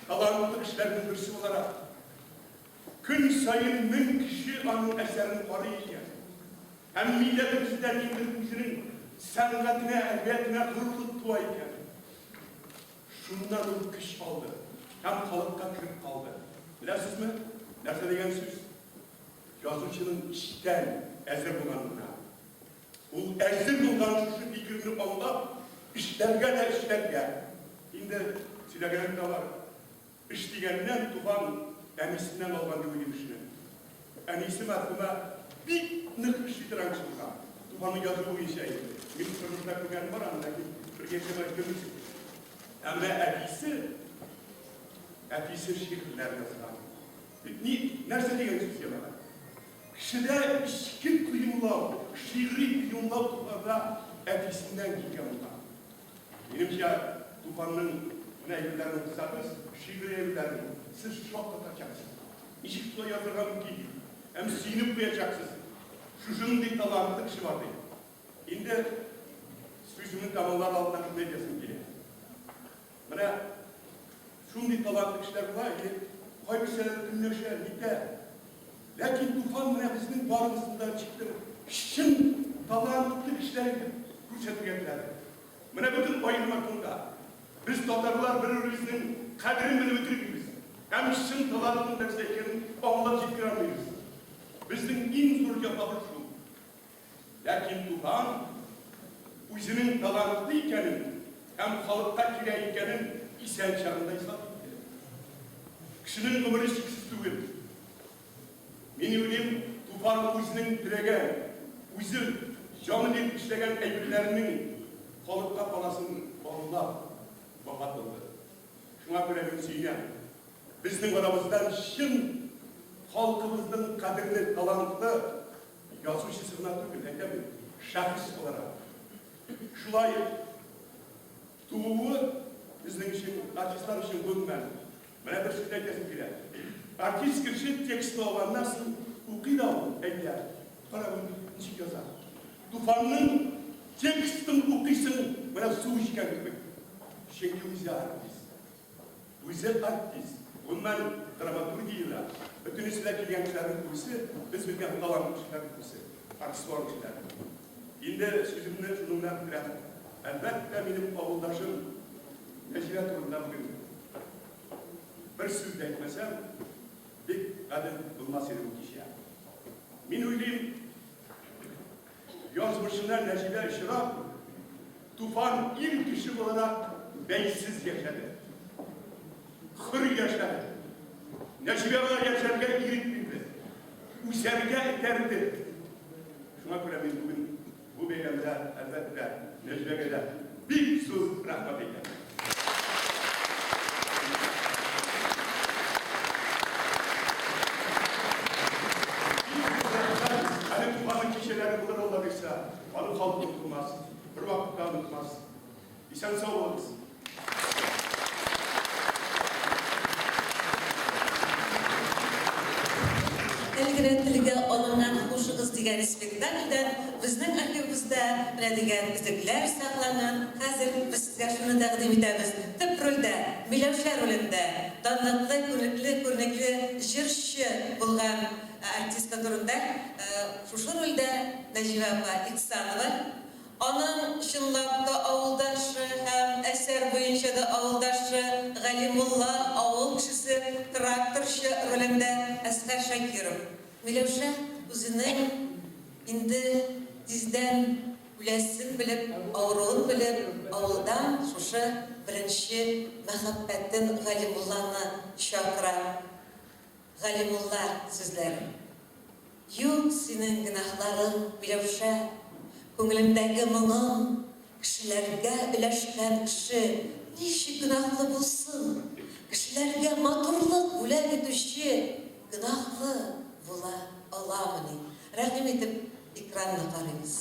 талантлы кешеләрнең берсе буларак, көн саен 1000 кеше аның әсәрен карый икән. Һәм милләтебездә ниндидер үзенең сәнгатенә, әдәбиятына горурлык туа икән. Шуннан ул көч алды һәм халыкка кереп калды. Беләсезме, нәрсә дигән сүз? Язучының эчтән әзер булганлыгына. Ул әзер булган шушы фикерне аңлап, эшләргә дә эшләргә. Инде сөйләгәнем дә бар. Эш дигәннән, туган әнисеннән алган дип уйлыйм эшне. Әнисе мәрхүмә бик нык эшли торган кеше булган. Туфанның язуы буенча инде. Мин тормышта күргәнем бар аны, ләкин бергә яшәмәгәч белмисең. Ә менә әтисе, әтисе шигырьләр язган. Бит ни, нәрсә дигән сүз җәмәгать? Кешедә эчке тоемлау, шигъри тоемлау туганда әтисеннән килгән булган. Минемчә, Туфанның менә әйберләрен укысагыз, шигъри әйберләрен, сез шаккатачаксыз. Ничек шулай язарга мөмкин дип. Һәм сөенеп куячаксыз. Шушындый талантлы кеше бар дип. Инде сүземне тәмамлар алдыннан шуны әйтәсем килә. Менә шундый талантлы кешеләр була, әйе, кайберсәләре көнләшә, нитә. Ләкин Туфан менә безнең барыбызны да ничектер чын талантлы кешеләр итеп күрсәтергә теләде. Менә бөтен аерма шунда. Без татарлар бер-беребезнең кадерен белеп бетермибез һәм чын талантның нәрсә икәнен аңлап җиткерә алмыйбыз. Безнең иң зур җәфабыз шул. Ләкин Туфан үзенең талантлы икәнен һәм халыкка кирәк икәнен исән чагында исбат итте. Кешенең гомере чиксез түгел. Мин уйлыйм, Туфан үзенең теләгән, үзе җаны биреп эшләгән әйберләренең халыкка каласын аңлап вафат булды. Шуңа күрә мин сөенәм. Безнең арабыздан чын халкыбызның кадерле, талантлы Язучысы гына түгел, әйтәм бит, шәхес буларак. Шулай тууы безнең өчен, артистлар өчен гомумән. Менә бер сүз әйтәсем килә. Артист кеше текстны алганнан соң укый да ул, әйтә, кара бу ничек яза. Туфанның текстын укыйсың, менә су эчкән кебек. Чөнки үзе артист. Үзе артист, гомумән, драматургиядә бөтенесе дә килгән кешеләрнең күбесе, без белгән талантлы кешеләрнең күбесе, артист булган кешеләр. Инде сүземне шуның белән бетерәм. Әлбәттә, минем авылдашым Нәҗибә турында бүген бер сүз дә әйтмәсәм, бик гадел булмас иде бу кичә. Мин уйлыйм, Язмышына Нәҗибә очрап, Туфан ир кеше буларак бәйсез яшәде. Хөр яшәде. Нәҗибә гына яшәргә ирек бирде. Үсәргә этәрде. Шуңа күрә мин бүген бу бәйрәмдә, әлбәттә, Нәҗибәгә дә бик зур рәхмәт әйтәм. Әле Туфанның кичәләре булыр, Алла бирсә, аны халык онытмас, бервакытта онытмас. Исән-сау булыгыз. Әле генә телгә алынган Хушыгыз дигән спектакльдән безнең архивыбызда менә дигән өзекләр сакланган. Хәзер без сезгә шуны тәкъдим итәбез. Төп рольдә. Миләүшә ролендә, данлыклы, күрекле, күренекле җырчы булган артистка турында шушы рольдә Нәҗибә апа Иксанова, аның чынлап та авылдашы һәм әсәр буенча да авылдашы Галимулла, авыл кешесе, тракторчы ролендә Әсгать Шакиров. Миләүшә үзенең инде тиздән үләсен белеп, авыруын белеп, авылдан шушы беренче мәхәббәтен Галимулланы чакыра. Галимулла сүзләре. Юк синең гөнаһларың, Миләүшә, күңелемдәге моңың кешеләргә өләшкән кеше ничек гөнаһлы булсын? Кешеләргә матурлык бүләк итүче гөнаһлы була аламыни? Рәхим итеп экранны карыйбыз.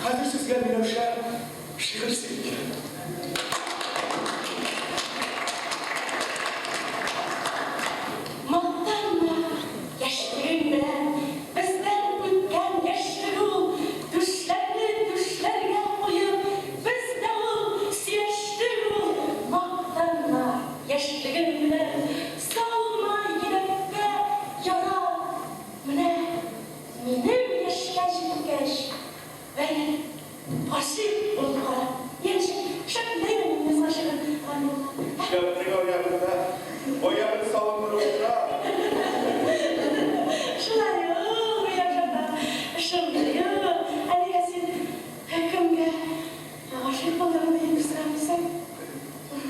Хәзер сезгә Миләүшә шигырь сөйләячәк. Мактанма яшьлегең белән, бездән үткән яшьлек ул, түшләрне түшләргә куеп, без дә ул, сөйләштек ул. Мактанма яшьлегең белән, салма йөрәккә яра. Менә минем яшькә җиткәч, бер гашыйк булып кара. Янәшә, шәп дәйме мин язган шигырь, Галимулла, ә? Шәпнең аягында аягын салындырып утыра. Шулай ул, Миләүшә апа, шундый ул. Ә нигә син кемгә гашыйк булдың диеп сорамыйсың?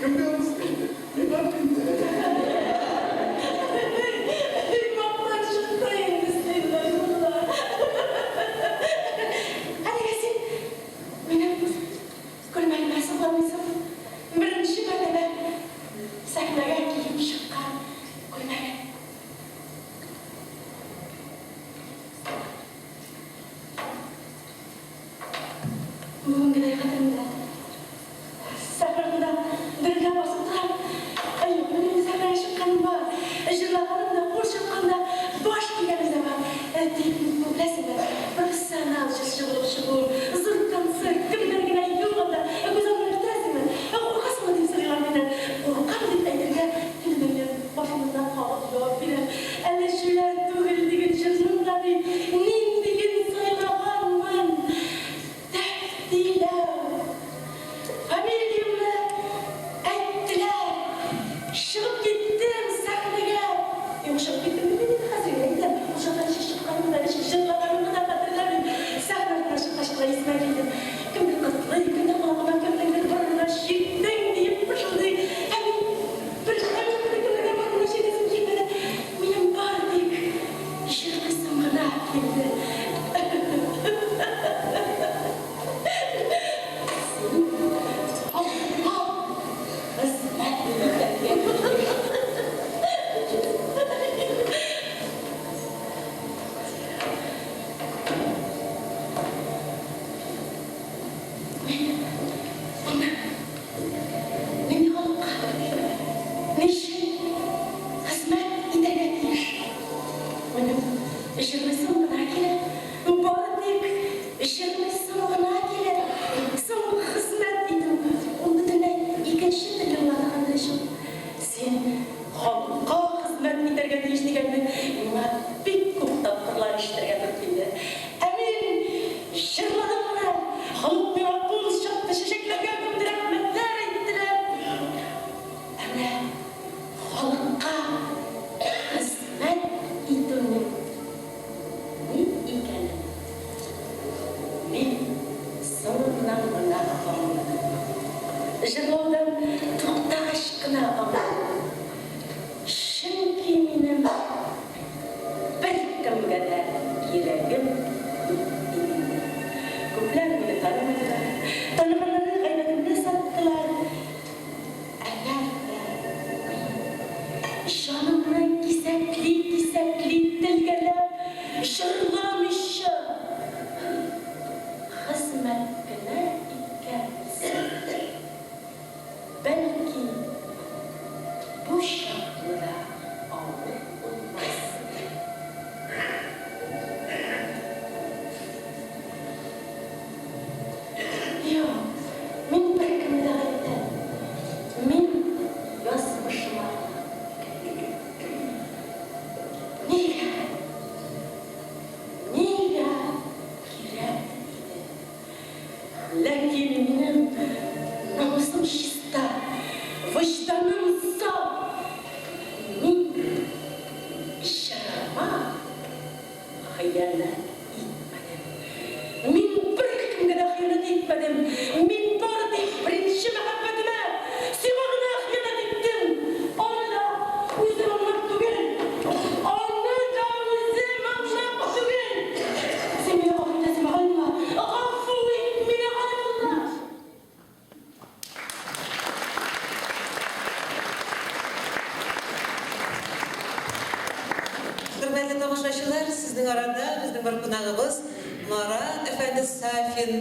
Кемгә булсын инде? Миңа инде. Мактанчыкта инде син, Гайнулла. Ә нигә син минем күлмәгемә сокланмыйсың? Беренче мәртәбә сәхнәгә киеп чыккан күлмәгем. Бүгенгедәй хәтеремдә. Сәхнәдә дөрелдәп басып торам. Әй, юк, минем инде сәхнәгә чыкканым бар. Җырлаганым да, кул чапкан да, баш игәнем дә бар. Тик, беләсеңме, профессионал җырчы булып чыгуым, зур концерт, кемнәр генә юк анда. Күз алдыңа китерәсеңме? Куркасыңмы, дип сорыйлар миннән. Куркам дип әйтергә телмәгән, башымнан кагып җавап бирәм. Әле җүләр түгел диген җырның да бит ниндиен сайлаганмын. Тәфтиләү. Фамилиямне әйттеләр. Чыгып киттем сәхнәгә. Юк, чыгып киттем дип инде хәзер генә әйтәм. Ул чакта ничек чыкканымны да, ничек җырлаганымны да хәтерләмим. Сәхнә артына чыккач кына исемә килде. Кемдер котлый, кемдер колагыма кемнеңдер борынына чирттең диеп пышылдый. Ә мин бер беркемнең дә борынына чиртәсем килмәде. Минем бары тик җырлыйсым гына килде. Син халыкка хезмәт итәргә тиеш. Мин аны Мин халыкка ни өчен хезмәт итәргә тиеш? Минем җырлыйсым гына килә, бары тик җырлыйсым гына килә. Соң хезмәт итү, ул бөтенләй икенче төрле була торгандыр ич ул. Син халыкка хезмәт итәргә тиеш дигәнне миңа бик күп тапкырлар ишетергә туры килде. Ә мин җырладым гына, халык миңа кул чапты, чәчәкләргә күмде, рәхмәтләр әйттеләр. Ә менә халыкка хезмәт итүнең ни икәнен мин соңыннан гына аңладым. Җырлаудан туктагач кына аңладым. Чөнки минем беркемгә дә кирәгем юк иде инде. Күпләр мине танымадылар, таныганнары гайбәтемне саттылар. Әгәр дә мин җанымны кисәкли-кисәкли телгәләп җырламыйча хезмәт кенә иткән булсам, Бәлки, Намусым чиста, вөҗданым саф. Мин җырыма хыянәт итмәдем. Мин беркемгә дә хыянәт итмәдем. Мин бары тик беренче мәхәббәтемә, сиңа гына хыянәт иттем. Аны да үзем аңлап түгел. Аны да үзем аңлап түгел. Син мине гафу итәсеңме, Галимулла? Гафу ит мине, Галимулла! Хөрмәтле тамашачылар, сезнең арада безнең бер кунагыбыз Марат әфәнде Сафин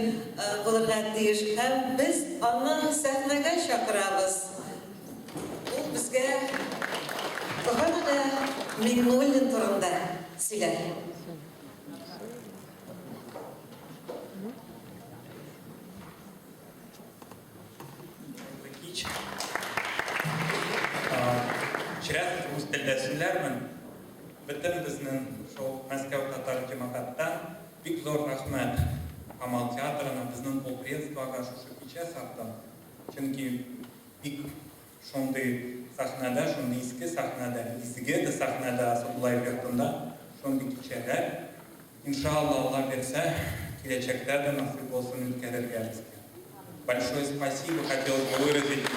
булырга тиеш һәм без аны сәхнәгә чакырабыз. Ул безгә Туфан ага Миңнуллин турында сөйләр. Хәерле кич. Чирәс рус телдә сөйләрмен. Бөтен безнең шул Мәскәү татар җәмәгатьтән бик зур рәхмәт Камал театрына, безнең полпредствога шушы кичә саттым. Чөнки бик шундый сәхнәдә, шундый иске сәхнәдә, изге дә сәхнәдә Асадуллаев йортында шундый кичәләр Иншалла, Алла бирсә, киләчәктә дә насыйп булсын үткәрергә безгә. Большое спасибо хотелось бы выразить,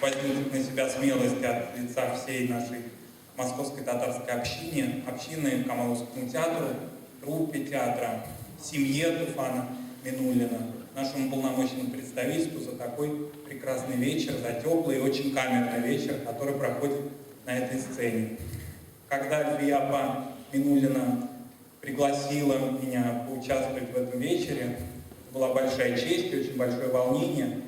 возьму на себя смелость от лица всей нашей московской татарской общине, общины Камаловскому театру, труппе театра, семье Туфана Минуллина, нашему полномочному представительству за такой прекрасный вечер, за теплый и очень камерный вечер, который проходит на этой сцене. Когда Альфия апа Минуллина пригласила меня поучаствовать в этом вечере, это была большая честь и очень большое волнение,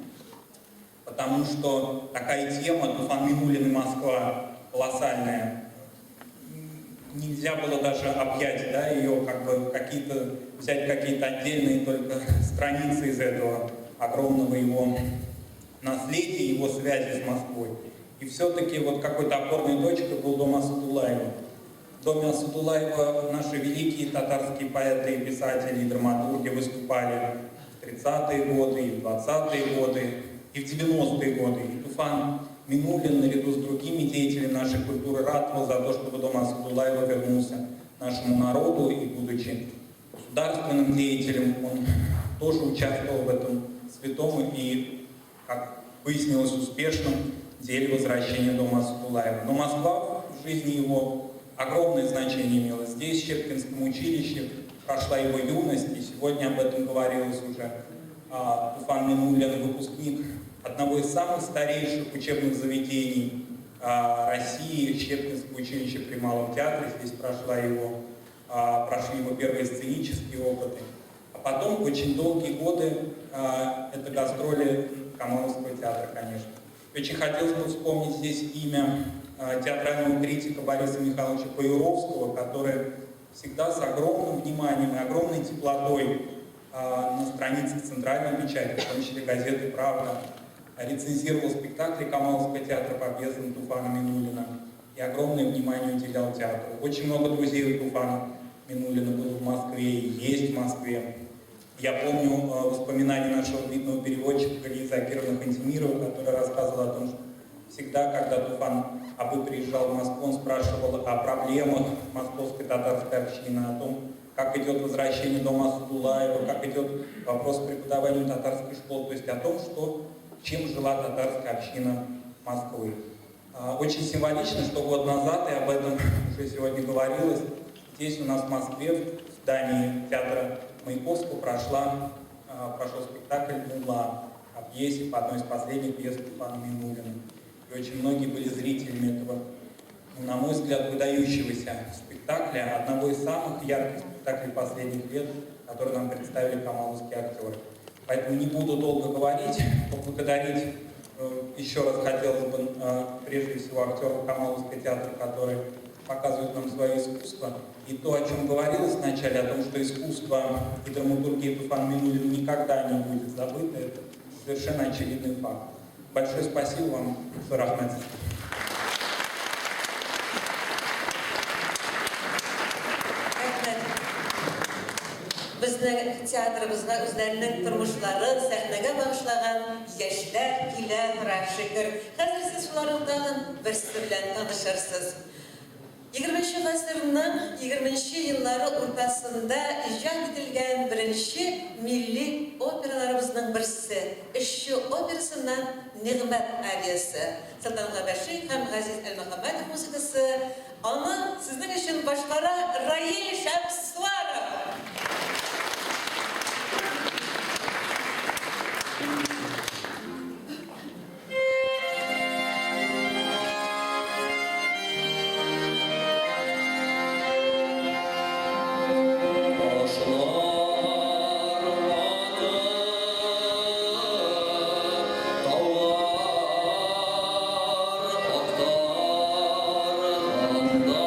потому что такая тема Туфан Минуллин и Москва колоссальная. Нельзя было даже объять, да, ее, как бы какие-то, взять какие-то отдельные только страницы из этого огромного его наследия, его связи с Москвой. И все-таки вот какой-то опорной точкой был дом Асадулаева. В доме Асадулаева наши великие татарские поэты и писатели, и драматурги выступали в 30-е годы, и в 20-е годы, и в 90-е годы. И Туфан Минуллин наряду с другими деятелями нашей культуры ратовал за то, чтобы дом Асадулаева вернулся нашему народу, и будучи государственным деятелем, он тоже участвовал в этом святом и, как выяснилось, успешном деле возвращения дома Асадулаева. Но Москва в жизни его огромное значение имела. Здесь, в Щепкинском училище, прошла его юность, и сегодня об этом говорилось уже. Туфан Минуллин, выпускник одного из самых старейших учебных заведений России, Щепкинское училище при Малом театре, здесь прошли его первые сценические опыты. А потом очень долгие годы это гастроли Камаловского театра, конечно. Очень хотелось бы вспомнить здесь имя театрального критика Бориса Михайловича Паюровского, который всегда с огромным вниманием и огромной теплотой на страницах центральной печати, в том числе газеты «Правда», рецензировал спектакли Камаловского театра по пьесам Туфана Минуллина и огромное внимание уделял театру. Очень много друзей у Туфана Минуллина было в Москве и есть в Москве. Я помню воспоминания нашего видного переводчика Галии Закировны Хантимирова, которая рассказывала о том, что всегда, когда Туфан Абы приезжал в Москву, он спрашивал о проблемах московской татарской общины, о том, как идет возвращение дома Асадулаева, как идет вопрос преподавания татарской школы, то есть о том, что, чем жила татарская община Москвы. Очень символично, что год назад, и об этом уже сегодня говорилось, здесь у нас в Москве, в здании театра Маяковского прошел спектакль «Мулла» о пьесе, по одной из последних пьес Туфана Минуллина. И очень многие были зрителями этого, на мой взгляд, выдающегося спектакля, одного из самых ярких спектаклей последних лет, который нам представили камаловские актеры. Поэтому не буду долго говорить, поблагодарить еще раз хотелось бы прежде всего актеров Камаловского театра, которые показывают нам свое искусство. И то, о чем говорилось вначале, о том, что искусство и драматургия Туфана Минуллина никогда не будет забыто, это совершенно очевидный факт. Большое спасибо вам, Рахмет. Рәхмәт. безнең театрыбызга үзләренең тормышларын сәхнәгә багышлаган яшьләр килә тора, шөкер. Хәзер сез шуларның тагын берсе белән танышырсыз. Егерменче гасырның егерменче еллары уртасында иҗат ителгән беренче милли операларыбызның берсе, Эшче операсыннан Нигъмәт ариясе, Солтан Габәши һәм Газиз Әлмөхәммәтов музыкасы, аны сезнең өчен башкара Раил Шәмсуаров. Ташлар ватып, таулар актарганда.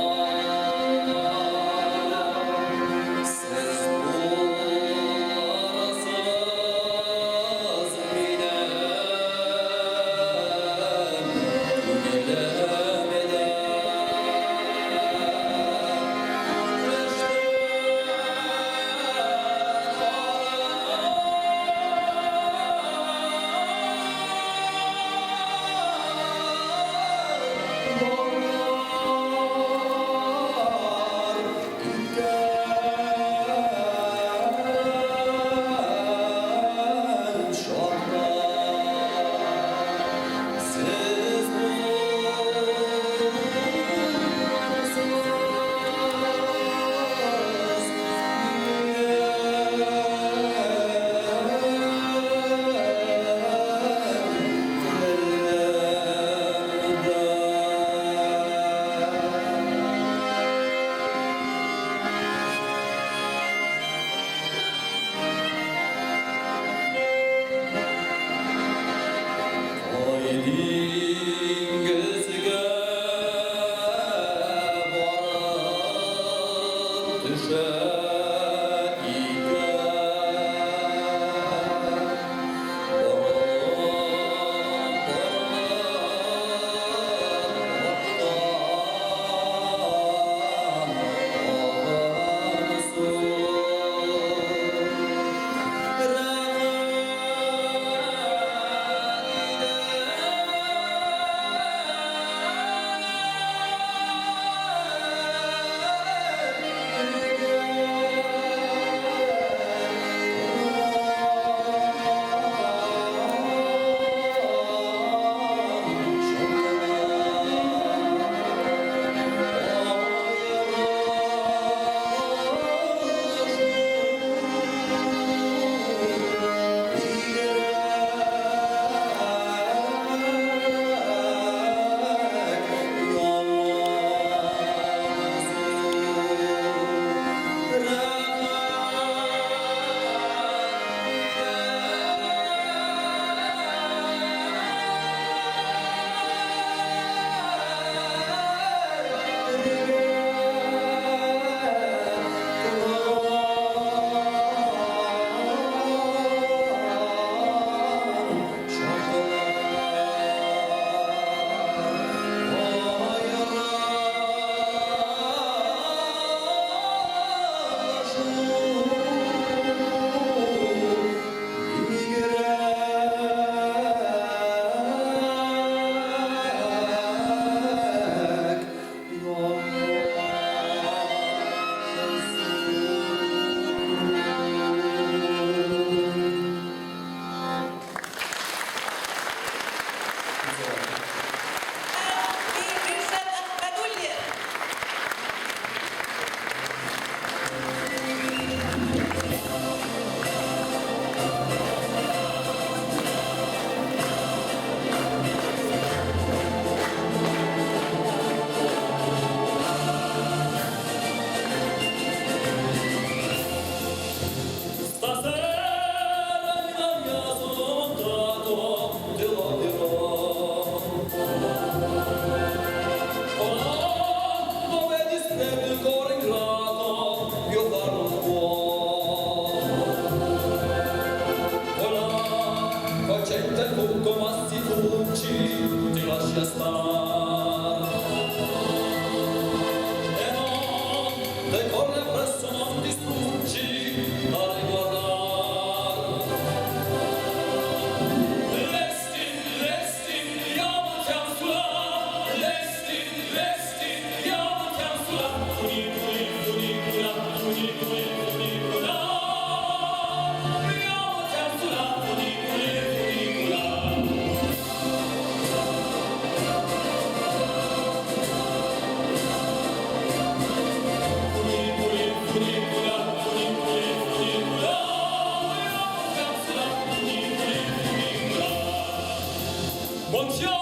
2012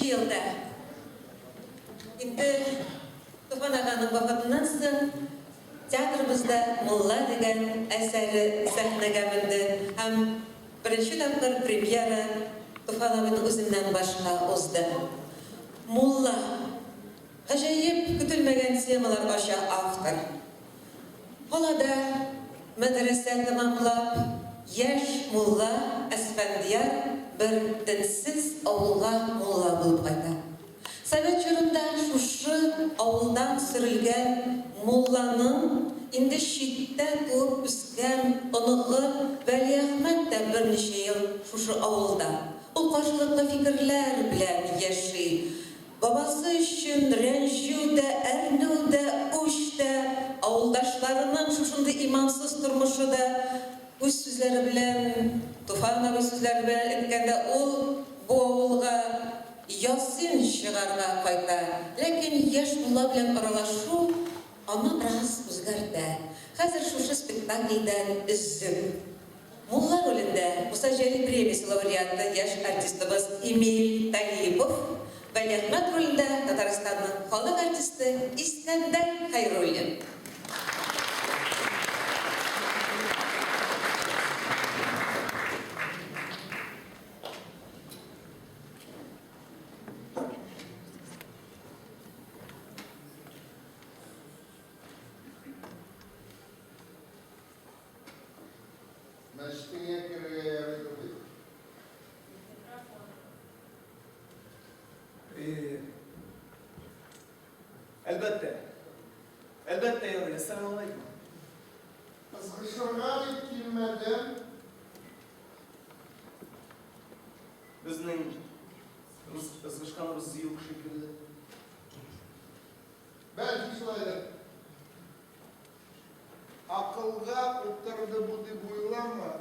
елда инде Туфан аганың вафатыннан соң театрыбызда Мулла дигән әсәре сәхнәгә менде һәм беренче тапкыр премьера Туфан абыйның үзеннән башка узды. Мулла. Гаҗәеп көтелмәгән темалар ача автор. Калада мәдрәсә тәмамлап, яшь мулла Әсфәндияр бер денсез авылга мулла булып кайта. Совет чорында шушы авылдан сөрелгән мулланың инде читтә туып үскән оныгы Вәлиәхмәт тә берничә ел шушы авылда. Ул каршылыклы фикерләр белән яши. Бабасы өчен рәнҗү дә, әрнү дә, үч тә, авылдашларының шушындый имансыз тормышы да, үз сүзләре белән, Туфан абый сүзләре белән әйткәндә, ул бу авылга ясин чыгарга кайта. Ләкин яшь мулла белән аралашу аны бераз үзгәртә. Хәзер шушы спектакльдән өзек. Мулла ролендә Муса Җәлил премиясе лауреаты яшь артистыбыз Эмиль Талипов, Вәлиәхмәт ролендә Татарстанның халык артисты Искәндәр Хәйруллин. Мәчетеңә керергә ярыйдыр бит? Әлбәттә. Әлбәттә ярый. Әссәламу алейкум. Ызгышырга дип килмәдем. Безнең ызгышканыбыз юк шикелле. Бәлки шулайдыр. Акылга утырды бу дип уйлама.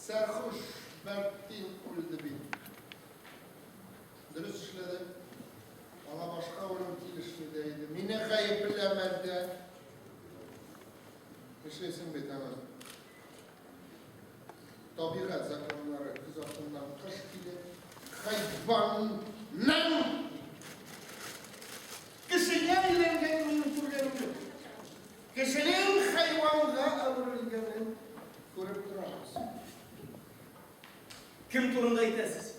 Сәрхуш Бәртдин үлде бит. Дөрес эшләде. Аңа башка үлем килешми дә иде. Мине гаепләмә дә. Нишлисең бит аны. Табигать законнары көз артыннан кыш килә. Хайванның кешегә әйләнгәнен минем күргәнем юк. Кешенең хайванга әверелгәнен күреп торабыз. Кем турында әйтәсез?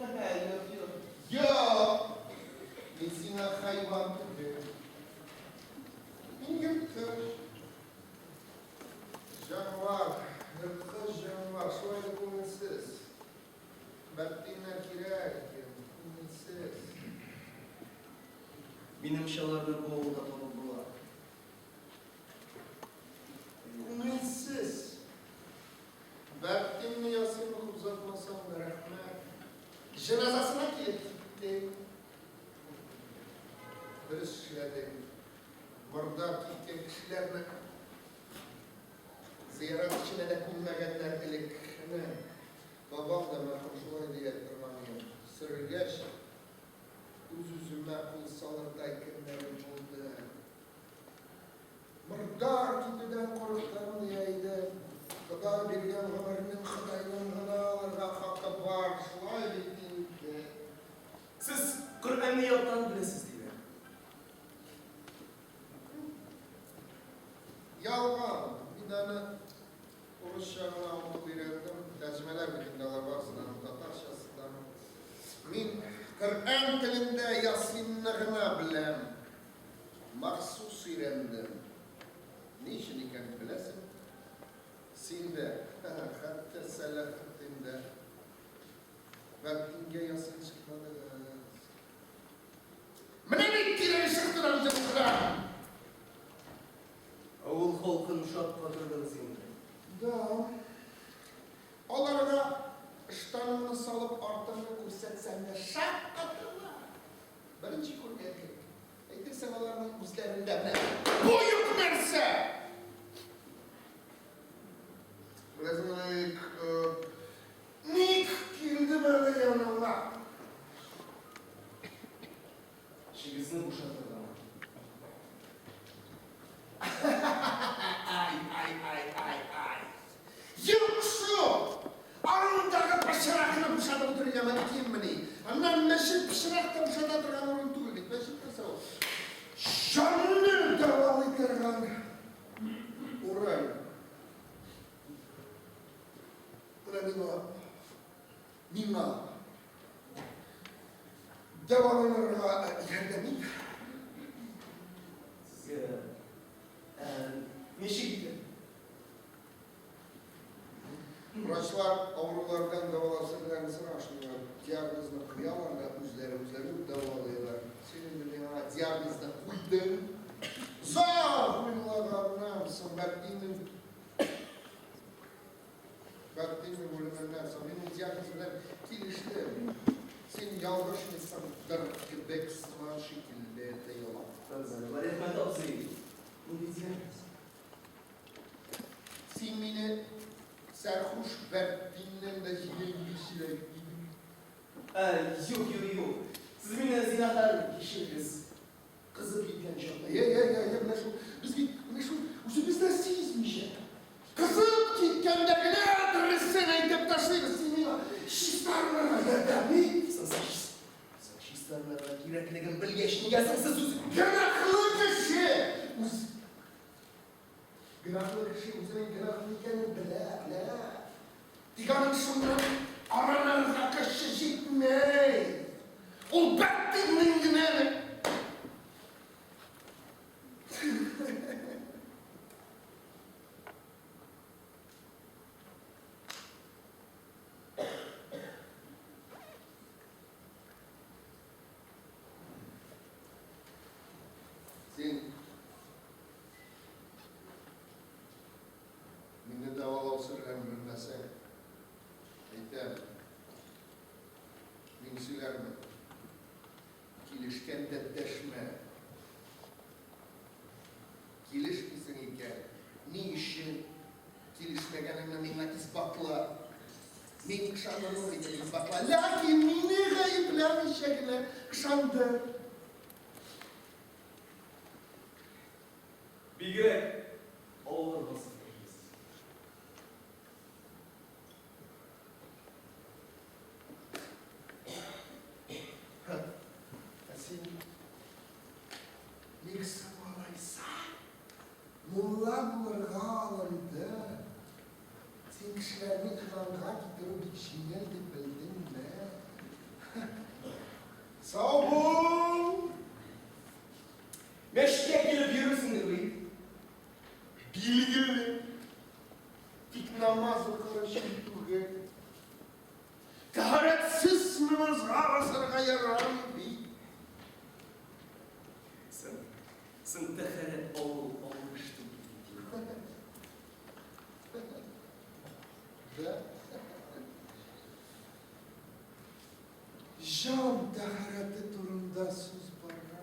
Юк, юк. Юк! Мин сиңа хайван түгел. Мин ерткыч. Җанвар, ерткыч җанвар, шулай да күңелсез. Бәттиңнәр кирәк икән, күңелсез. Минемчә, аларны бу авылда табып була. Күңелсез. Бәттиңне ясыймы күп озатмасаң да, рәхмәт. Җеназасына килеп киттең. Дөрес эшләдең. Мордар киткән кешеләрне зыярат эченә дә күммәгәннәр элек. Әнә, бабам да мәрхүм шулай дия торган иде. Сөрелгәч, үз-үземә кул салырдай көннәрем булды. Мордар китүдән курыктым, дия иде. Ходай биргән гомернең Ходайның гына алырга хакы бар, шулай бит инде. Сез Коръәнне яттан беләсез, диләр. Ялган! Мин аны урысча гына укып өйрәндем. Тәрҗемәләр бит инде алар барысы да, аның татарчасы да. Мин Коръән телендә Ясинны гына беләм. Махсус өйрәндем. Ни өчен икәнен беләсең. Син дә, хәтта Сәләхетдин дә. Бәлкингә ясин чыкмадыгыз. Менә бик кирәге чыкты да үзебездән! Авыл халкын шаккатырдыгыз инде. Да. Аларга ыштаныңны салып артыңны күрсәтсәң дә шаккатырлар. Беренче күргән кебек. Әйтерсең аларның үзләрендә менә бу юк нәрсә! Беләсеңме, Ник килдем әле яныңа? Эчегезне бушатыргамы? Ай, ай, ай, ай, ай. Юк шул! Андагы пычракны бушатып бетерергә мөмкинмени? Аннан мәчет пычрак та бушата торган урын түгел бит. Мәчет нәрсә ул? Җанны дәвалый торган урын. Менә миңа, миңа дәваланырга ярдәм ит. Сезгә ничек итеп? Врачлар авырулардан дәвалау серләрен сорашмыйлар, диагнозны куялар да үзләре үзләре үк дәвалыйлар. Син инде миңа диагнозны куйдың. Озак уйлаганнан соң, бәлки мин Бәхтинең үлеменнән соң мин ул диагноз белән килештем. Син ялгышмыйсыңдыр кебек сыман шикелле тоела. Вәлиәхмәт абзый, нинди диагноз? Син мине сәрхуш Бәхтиннән дә җиңелчерәк дидең. Ә, юк, юк, юк. Сез мине зинһар кичерегез. Кызып киткән чакта. Йә, йә, йә, йә, менә шул, без бит, менә шул, үзебез дә сизмичә. Кызып киткәндә генә дөресен әйтеп ташлыйбыз. Син миңа чистарынырга ярдәм ит. Соң соң чистарынырга кирәклеген белгәч, нигә соң сез үз. Гөнаһлы кеше үз Гөнаһлы кеше үзенең гөнаһлы икәнен белә, белә. Тик аның шуннан арынырга көче җитми. Ул бәттиннең генә Син Мине дәвалау серләрен белмәсәң, әйтәм, мин сөйләрмен. Килешкәндә дәшмә. Килешмисең икән, ни өчен килешмәгәнеңне миңа исбатла. Мин ышанырмын идем, исбатла. Ләкин мине гаепләмичә генә ышандыр. Бигрәк авыр булсын дигез. Ә син ник соң алайса мулла булырга алындың? Син кешеләрне иманга китерү бик җиңел дип белдеңме? Сау бул! Мәчеткә килеп йөрерсеңдер бит? Билгеле. Тик намаз укыр өчен түгел. Тәһарәтсез намазга басарга ярамый бит. Соң, соң тәһарәт алу авыр эш түгел бит. Да. Җан тәһарәте турында сүз бара.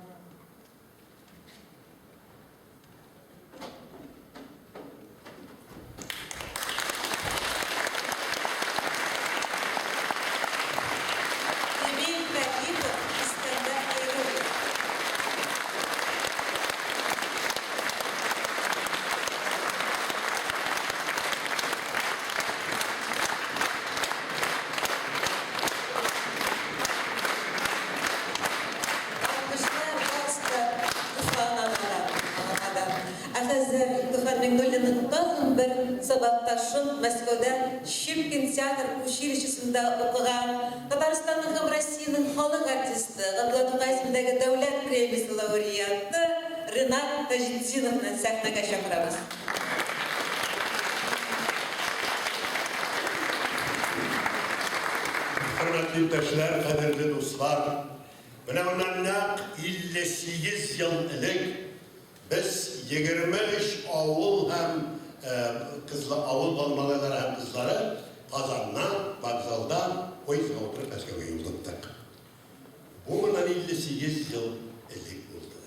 бер сабакташым, Мәскәүдә Щепкин театр училищесында укыган, Татарстанның һәм Россиянең халык артисты, Габдулла Тукай исемендәге Дәүләт премиясе лауреаты Ренат Таҗетдиновны сәхнәгә чакырабыз. Хөрмәтле иптәшләр, кадерле дуслар! Менә моннан нәкъ 58 ел элек без 23 авыл һәм кызлы авыл малайлары һәм кызлары Казаннан вокзалдан поездга утырып Мәскәүгә юл тоттык. Бу моннан 58 ел элек булды.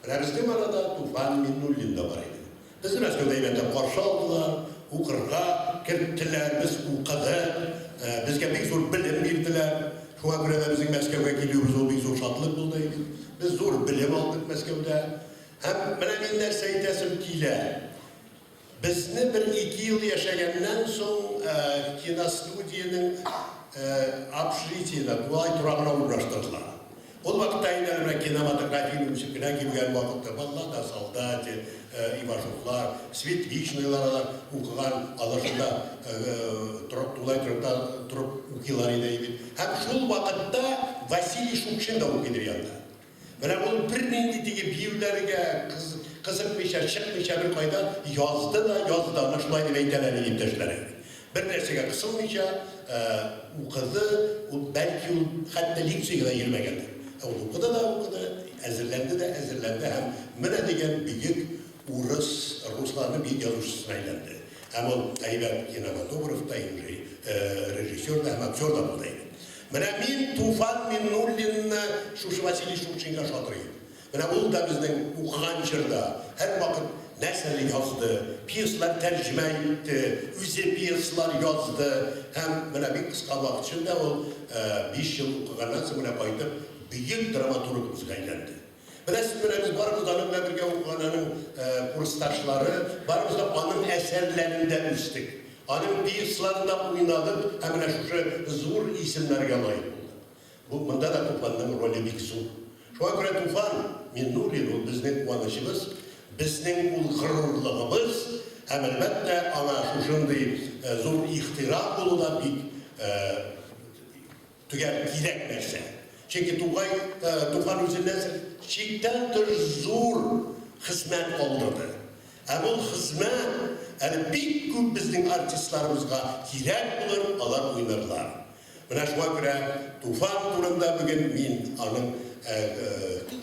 Менә безнең арада Туфан Миннуллин да бар иде. Безне Мәскәүдә әйбәтләп каршы алдылар, укырга керттеләр, без укыдык, безгә бик зур белем бирделәр. Шуңа күрә дә безнең Мәскәүгә килүебез ул бик зур шатлык булды бит. Без зур белем алдык Мәскәүдә. Һәм менә мин нәрсә әйтәсем килә. Безне бер-ике ел яшәгәннән соң киностудиянең общежитиенә, тулай торагына урнаштырдылар. Ул вакытта инде әле менә кинематографиянең үсеп кенә килгән вакыты, Баллада о солдате, Ивашуклар, Светличныйлар алар укыган, алар шунда торып, тулай торакта торып укыйлар иде бит. Һәм шул вакытта Василий Шукшин да укыйдыр янда. Менә ул бернинди теге биюләргә кызыкмыйча, чыкмыйча беркайда язды да язды, аны шулай дип әйтәләр иде иптәшләре. Бер нәрсәгә кысылмыйча укыды, ул бәлки ул хәтта лекциягә дә йөрмәгәндер. Ә ул укыды да укыды, әзерләнде дә әзерләнде һәм менә дигән бөек урыс, русларның бөек язучысына әйләнде. Һәм ул әйбәт кинематограф та, режиссер да һәм актер да булды инде. Менә мин Туфан Миннуллинны шушы Василий Шукшинга ошатырыем. Менә ул да безнең укыган чорда һәрвакыт нәрсәдер язды, пьесалар тәрҗемә итте, үзе пьесалар язды һәм менә бик кыска вакыт эчендә ул биш ел укыганнан соң менә кайтып бөек драматургыбызга әйләнде. Беләсезме, менә без барыбыз да аның белән бергә укыган аның курсташлары, барыбыз да аның әсәрләрендә үстек. Аның пьесаларында уйнадык һәм менә шушы зур исемнәргә лаек булдык. Бу, монда да Туфанның роле бик зур. Шуңа күрә Туфан Миннуллин ул безнең куанычыбыз, безнең ул горурлыгыбыз һәм, әлбәттә, аңа шушындый зур ихтирам булу да бик Төгәл кирәк нәрсә. Чөнки Тукай, Туфан үзеннән соң чиктән тыш зур хезмәт калдырды. Һәм ул хезмәт әле бик күп безнең артистларыбызга кирәк булыр, алар уйнарлар. Менә шуңа күрә Туфан турында бүген мин аның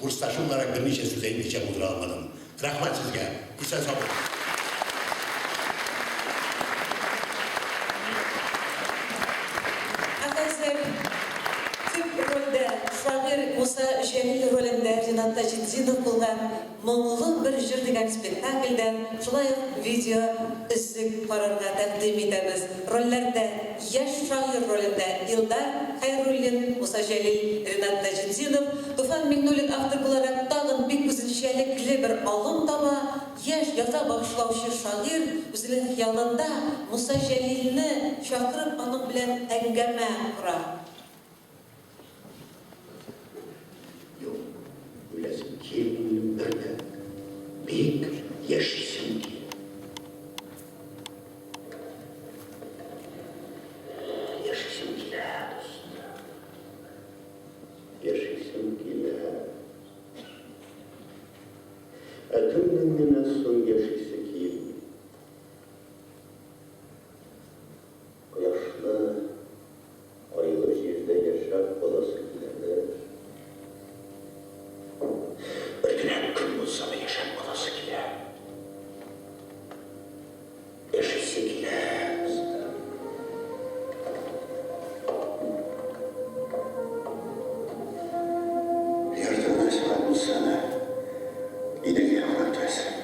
курсташы буларак берничә сүз әйтмичә булдыра алмадым. Рәхмәт сезгә. Исән-сау булыгыз. Ә хәзер төп рольдә шагыйрь Муса Җәлил ролендә Ринат Таҗетдинов булган Моңлы бер җыр дигән спектакльдән шулай ук видео өзек карарга тәкъдим итәбез. Рольләрдә яшь шагыйрь ролендә Илдар Хәйруллин, Муса Җәлил, Ринат Таҗетдинов, Туфан Миңнуллин автор буларак тагын бик үзенчәлекле бер алым таба, яшь яза башлаучы шагыйрь үзенең хыялында Муса Җәлилне чакырып аның белән әңгәмә кора. Юк, үләсем килми минем бер дә. Бик яшисем килә. Яшисем килә, дустым. Яшисем килә. Ә кемнең генә соң яшисе килми? Кояшлы, айлы җирдә яшәп каласы киләдер. Бер генә көн булса да яшәп каласы килә. Яшисе килә, дустым. Ярты гына сәгать булса да, Иделгә барып үтәсең.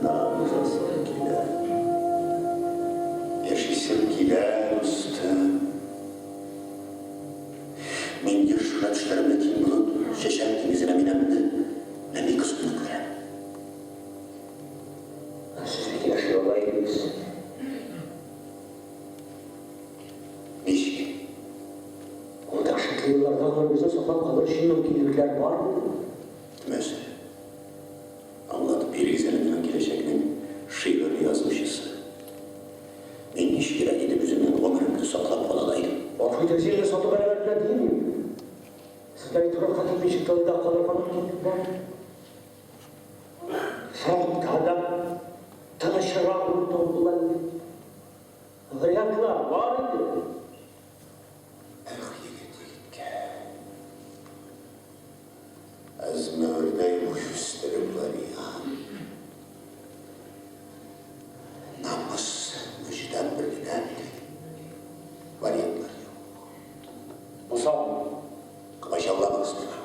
Яныңда узасым килә. Яшисем килә, дустым. Мин еш кына төшләремдә киң болыт, чәчәк диңгезенә минәмне, нәни кызымны күрәм. Ә сез бит яши ала идегез. Ничек? Ул дәһшәтле елларда гомерегезне саклап калыр өчен мөмкинлекләр бар иде. Мәсәлән, аңлатып бирегез әле миңа киләчәкнең шигырь язучысы. Мин ничегрәк итеп үземнең гомеремне саклап кала ала идем? Гафу итегез, җирне сату бәрабәренә димим. Сезгә бит фронтка китмичә тылда калырга мөмкинлек бар. Фронтта да тынычрак урын була иде. Вариантлар бар иде. Эх, егет, егеткәй. Әзмәвердәй буй үстереп Лариан. Намус, вөҗдан бер генә бит. Вариантлар юк. Муса. Комачауламагыз миңа.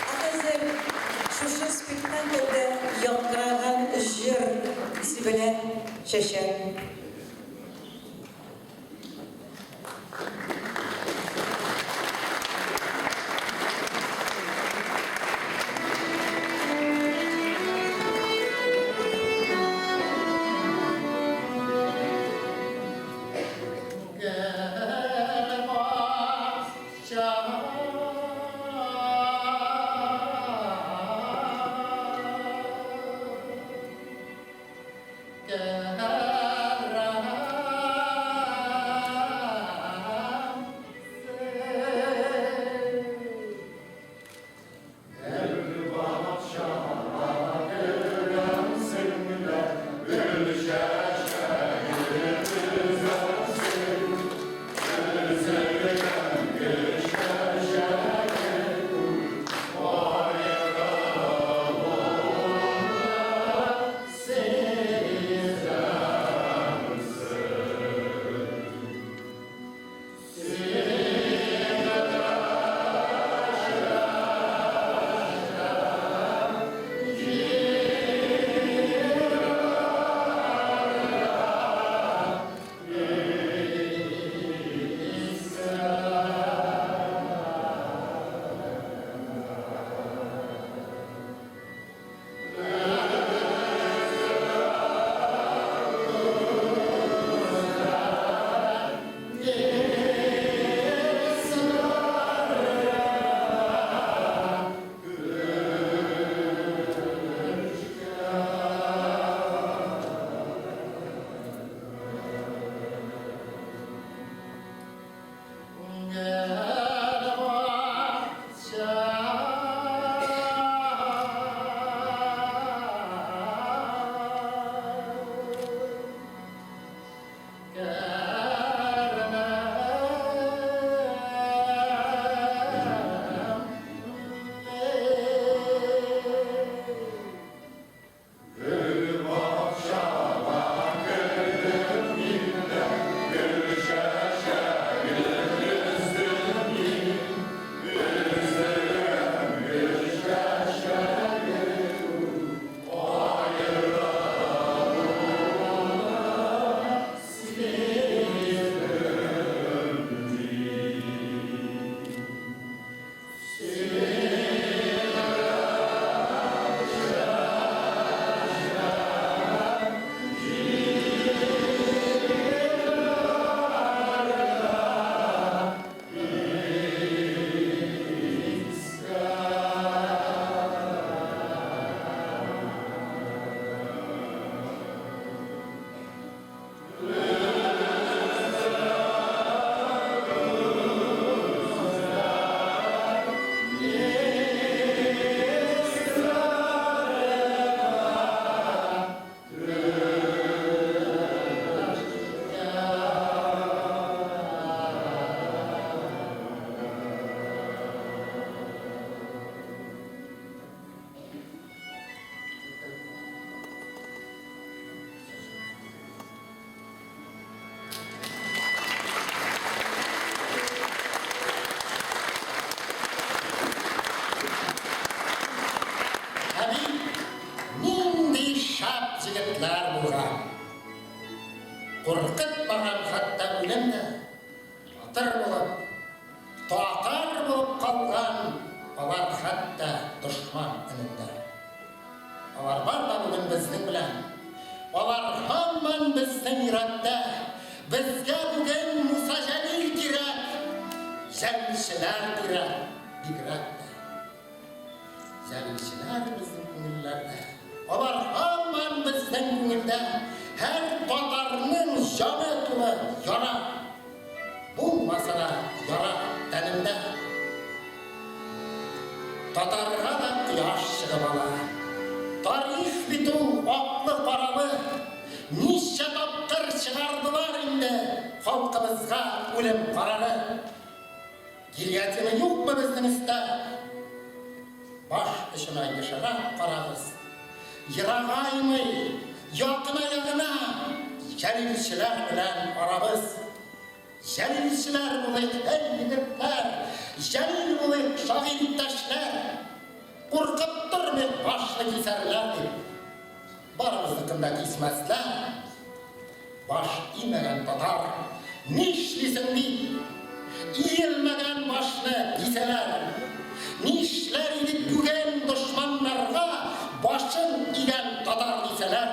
Ә хәзер шушы спектакльдә яңгыраган җыр сибелә чәчәк. Батыр булып, татар булып калган алар хәтта дошман өнендә. Алар бар да бүген безнең белән. Алар һаман безнең йөрәктә. Безгә бүген Муса Җәлил кирәк, җәлилчеләр кирәк бигрәк тә. Җәлилчеләр безнең күңелләрдә. Алар һаман безнең күңелдә. Һәр татарның җаны тулы яра. Булмаса да яра тәнендә. Татарга да кояш чыгып ала. Тарих бит ул аклы-каралы. Ничә тапкыр чыгардылар инде халкыбызга үлем карары. Гильотина юкмы безнең өстә? Баш очына ешрак карагыз. Ерагаймый, якыная гына җәлилчеләр белән арабыз. Җәлилчеләр булыйк, әй егетләр, Җәлил булыйк, шагыйрь иптәшләр. Куркып тормыйк башны кисәрләр дип. Барыбызныкын да кисмәсләр. Баш имәгән татар, нишлисең дип, иелмәгән башны кисәләр. Нишләр идек бүген дошманнарга башын игән татар дисәләр.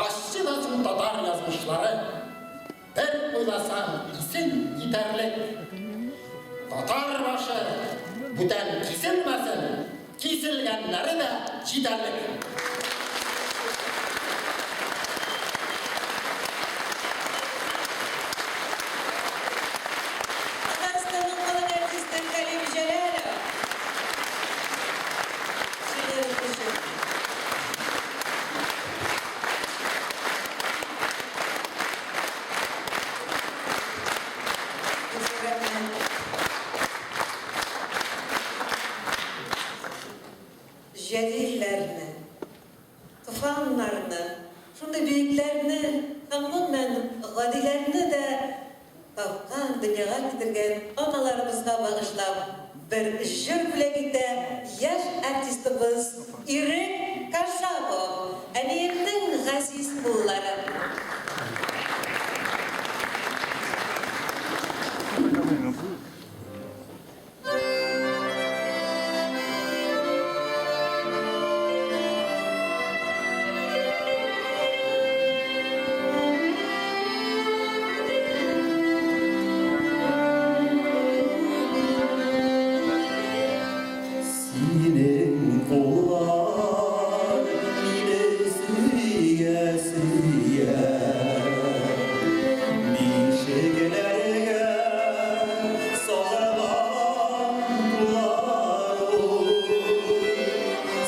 Ачы да соң татар язмышлары. Бер уйласаң, исең китәрлек. Татар башы бүтән киселмәсен, киселгәннәре дә җитәрлек. Татарстанның халык артисты Хәлим Җәләлов. Шигырь укучы. Җәлилләрне, Туфаннарны, шундый бөекләрне һәм гомумән гадиләрне дә тапкан, дөньяга китергән аналарыбызга багышлап бер җыр бүләк итә яшь артистыбыз Ирек Кашапов, Әниемнең газиз куллары. Синең куллар мине сөя-сөя, Бишекләргә салынган куллар ул.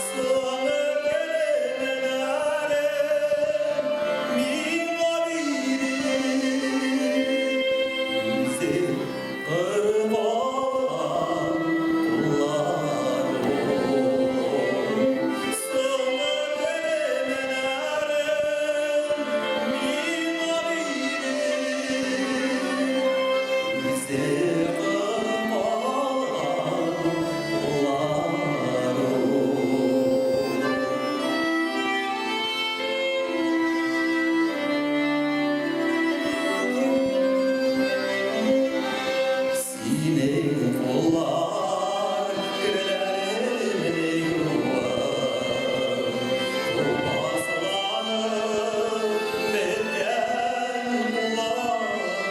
Соңгы белемнәрен миңа биреп, Үзе кырып алган куллар ул. Соңгы белемнәрен миңа биреп, Үзе кырып алган куллар ул. Синең куллар керләремне юып, Тупасланып беткән куллар ул.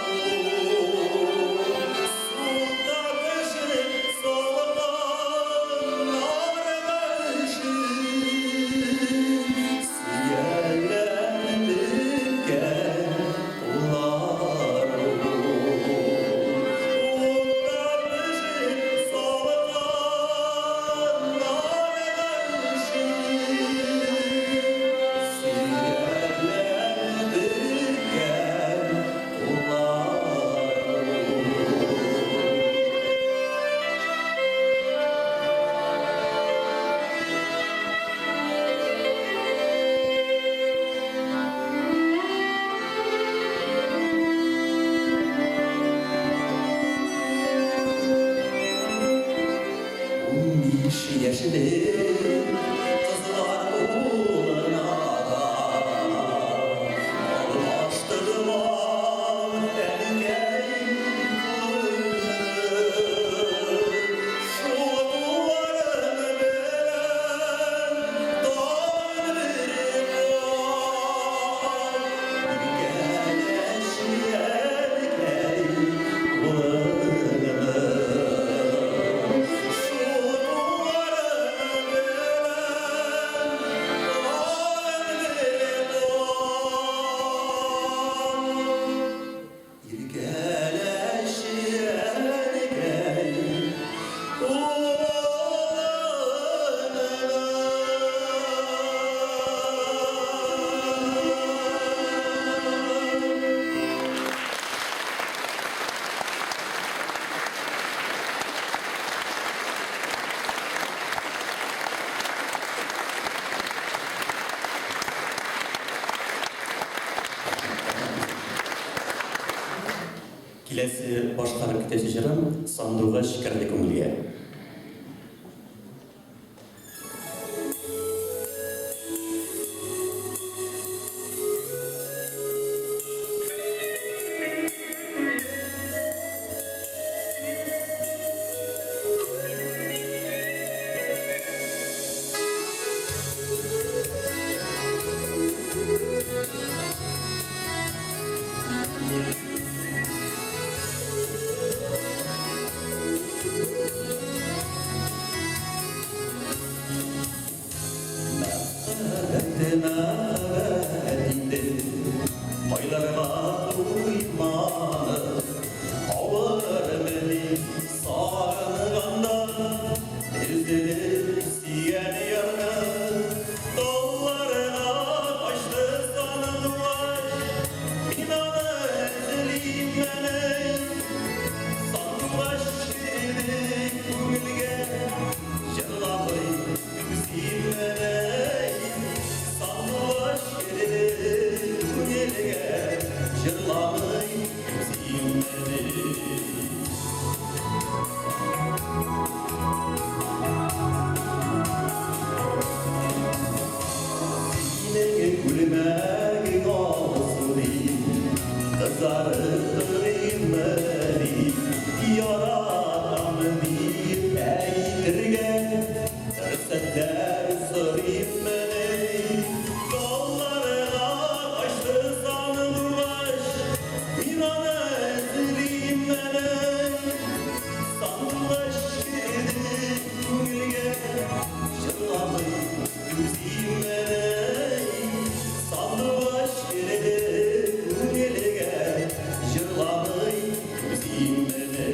Киләсе башкарып китәсе җырым Сандугач керде күңелгә. Мәхәббәт, мәхәббәт инде, Айларга туймады. Авырмыни сагынганда, Өзелеп сөйгән ярны. Талларга качты сандугач, Мин аны эзлим әле. Сандугач керде күңелгә, Җырламый түзиммени. Сандугач керде күңелгә, Җырламый түзиммени. Синең күлмәгең алсу ди, Кызарып торыйммыни, Яратам дип әйтергә Рөхсәтләр сорыйммыни. Талларга качты сандугач, Мин аны эзлиммени. Сандугач керде күңелгә, Җырламый түзиммени. Сандугач керде күңелгә, Җырламый түзиммени.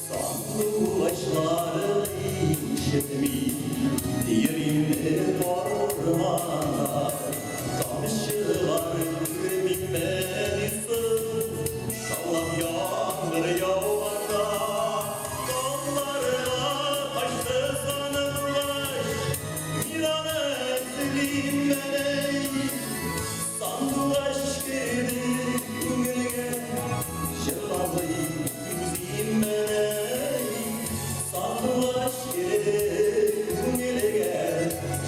Сандугачлар ишетми, Йөрим карурманда, Тамчылар күрмимени соң, Шаулап яңгыр яуганда. Талларга качты сандугач, Мин аны эзлиммени. Сандугач керде күңелгә, Җырламый түзиммени. Сандугач керде күңелгә,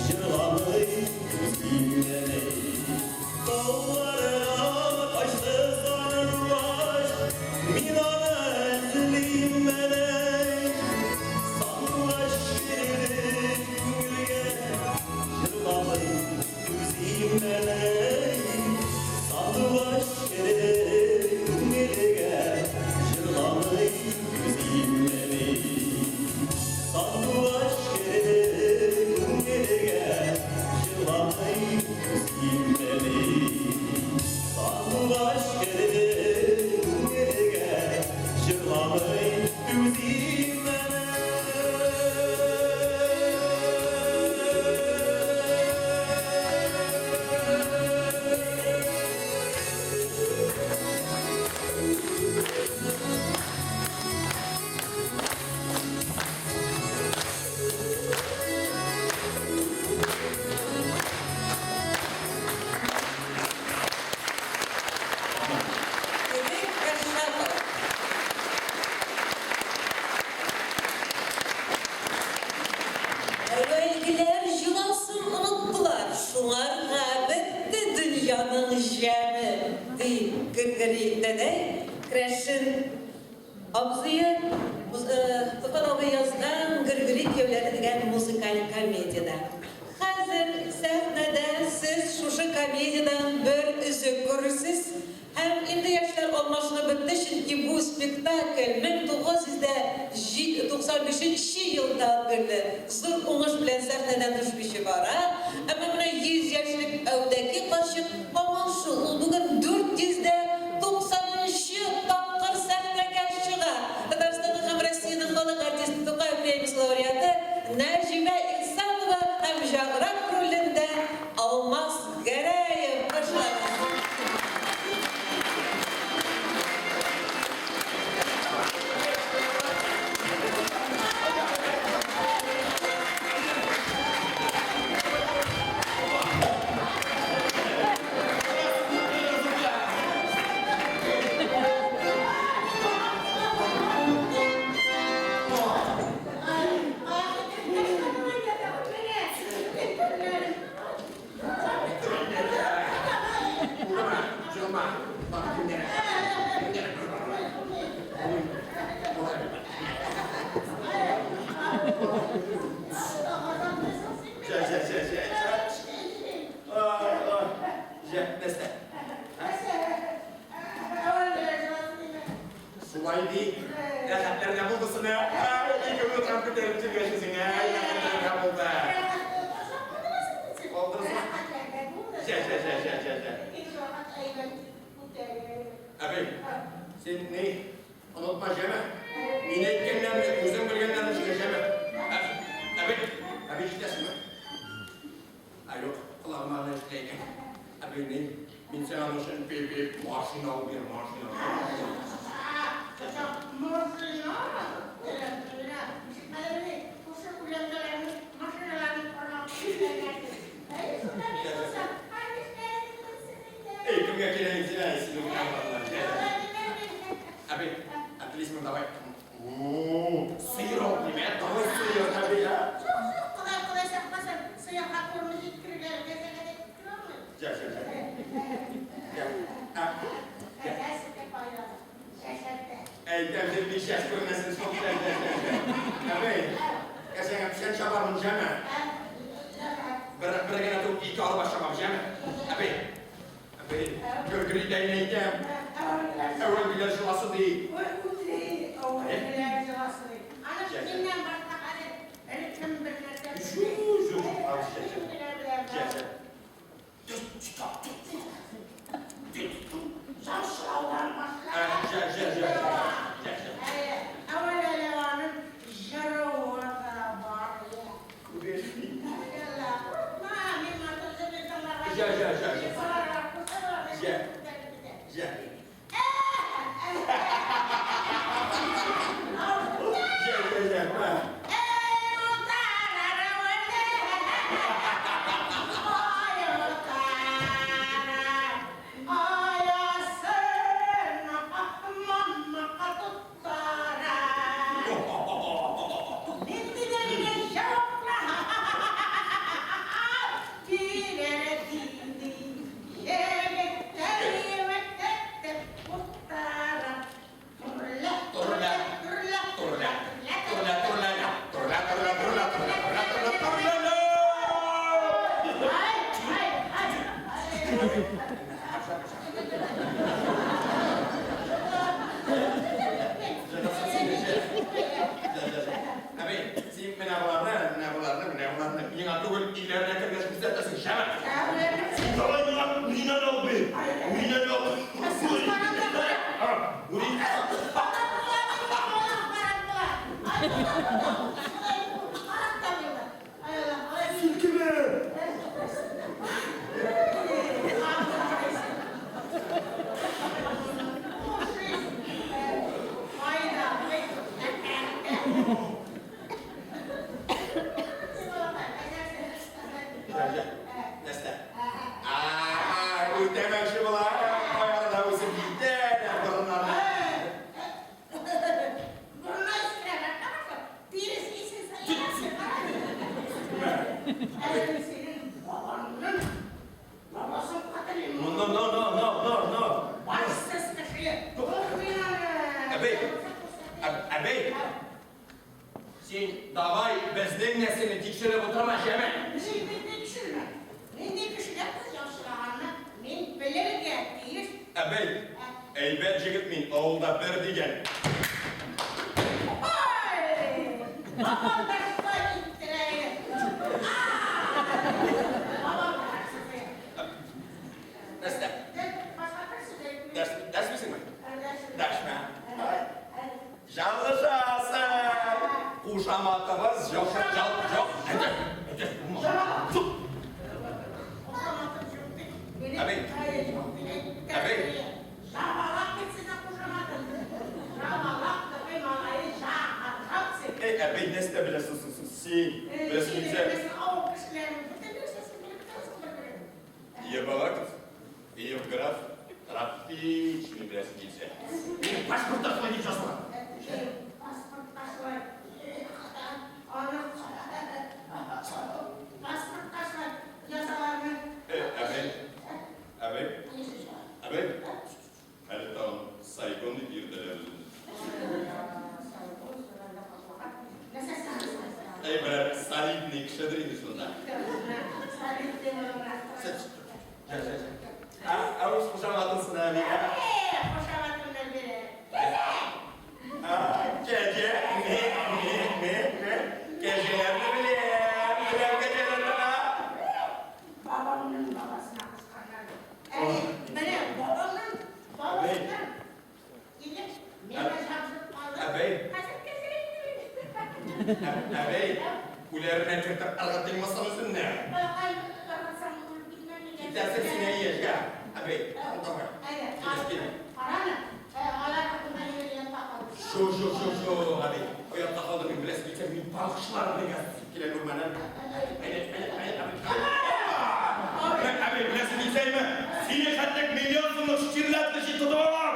Җырламый түзиммени. Талларга качты сандугач, Мин аны эзлиммени. Сандугач керде күңелгә, Җырламый түзиммени. Сандугач керде күңелгә, Җырламый түзиммени. Сандугач керде күңелгә, Җырламый түзиммени. Сандугач керде күңелгә, Җырламый түзиммени. Ирек Кашапов. Әүвәлгеләр җыласын оныттылар, шуңарга бетте дөньяның җәме, ди Гөргөри дәдәй, керәшен абзые, Туфан абый язган Гөргөри кияүләре дигән музыкаль комедиядә. Хәзер сәхнәдә сез шушы комедиядән бер өзек күрерсез. Һәм инде яшьләр алмашынып бетте, чөнки бу спектакль 1995 нче елдан бирле зур уңыш белән сәхнәдән төшмичә бара. Әмма менә 100 яшьлек Әүдәки карчык һаман шул, ул бүген 490 нчы тапкыр сәхнәгә чыга. Татарстанның һәм Россиянең халык артисты, Тукай премиясе лауреаты Нәҗибә Ихсанова һәм Җаграк ролендә Алмаз Гәрәев. Каршылагыз. Шулай ди. Рәхәтләргә булды сыны. Әй, ике минут һәм күтәреп төшергәч үзеңә. Әй, рәхәтләргә булды. Җә, җә, җә, җә, җә, җә. Әби, син ни? Онытма, җәме. Мин әйткәннәрне, үзең белгәннәрне сөйлә, җәме. Әби, әби ишетәсеңме? Ә юк, колагыма гына ишетелә икән. Әби, ни? Мин сиңа аның өчен машина алып бирәм, машина. Эй, кемгә кирәк син, әй, син үткән Әби, ә телисеңме, давай. Сыер алып килмә, давай сыер, әби, ә? Юк, юк, Ходай, Ходай сакласын, сыерга турны җиткерергә кәзәгә дә җиткерә алмыйм. Җә, җә, җә. Җә. Ә, җә. Кәзә сөте файдалы, чәчәктә. Әйтәм, дип ничәс күрмәсен шул, җә, җә, җә, җә. Әби, кәзәңә печән чабармын, җәме? Бер, бер генә түгел, ике арба чабам, җәме? Әби, әби, гөр-гөр итәен әйтәм. Әүвәлгеләр җоласы ди. Әүвәлгеләр җоласы ди. Аны миннән башка хәзер беркем бер нәрсә белми. Мин генә беләм. Шау-шаудан башка. Әүвәл әле аның җыруы да бар. Әллә, курыкма, мин матур җырлый тыңларга. Җә, җә. Җә, җә, җә. Турла, турла, турла, турла, турла, турла, турла, турла, турла, турла, турла. Әби, син менә боларны, менә боларны, менә боларны миңа түгел, өйләренә кергәч күрсәтәсең, җәме? Давай миңа, миннән ал бер, миннән ал. Селкенә! Нәрсә? Үтәмәкче була, аягында үсеп китә дә борыннарны. No, no, no, no, no, no, no. Әби, әби, син давай безнең нәселне тикшереп утырма, җәме. Тикшермә. Нинди кешеләр кыз яхшылаганны мин белергә тиеш. Әби, әйбәт җегет мин, авылда бер дигән. Ой! Бабам да шулай иттерә иде. Бабам да шулай. Нәрсә? Башка бер сүз әйтмим. Дәшмисеңме? Дәшмә. Ялгышасың! Кушаматыбыз юк, юк, юк. Әйдә, әйдә. Кушаматым юк дип. Әби. Әби. Жамалак бит сезнең кушаматың. Жамалак тыгый малае жаһарган син. Эй, әби, нәрсә беләсең соң син? Беләсең килсә. Авыл кешеләренең бөтен нәрсәсен белеп торасың бер-берең. Ебалаков, Евграф Трафич, мин беләсең килсә. Минем паспортта шулай дип язылган. Паспортта шулай. Аны паспортта шулай язалармы? Әби, әби, әби. Әле тагын Сайгон дип йөртәләр үзен. Әй, берәр солидный кешедер инде шунда. Ә, ә үз кушаматың әби, ә? Кушаматымны бирә. Әбәй. Әбәй, үләренә кертеп ыргытыйммы соң үзеңне? Китәсең син әйе, я. Әбәй, давай. Килә, килә. Шу, шу, шу, шу, әбәй. Оятка калдым мин, беләсең килсә, мин балыкчылар бригадасы килә күрмәнем. Әйдә, әйдә, әйдә, әбәй. Әбәй, беләсең килсәме? Сине хәтлек миллион сумлык штирлетны тотып алам!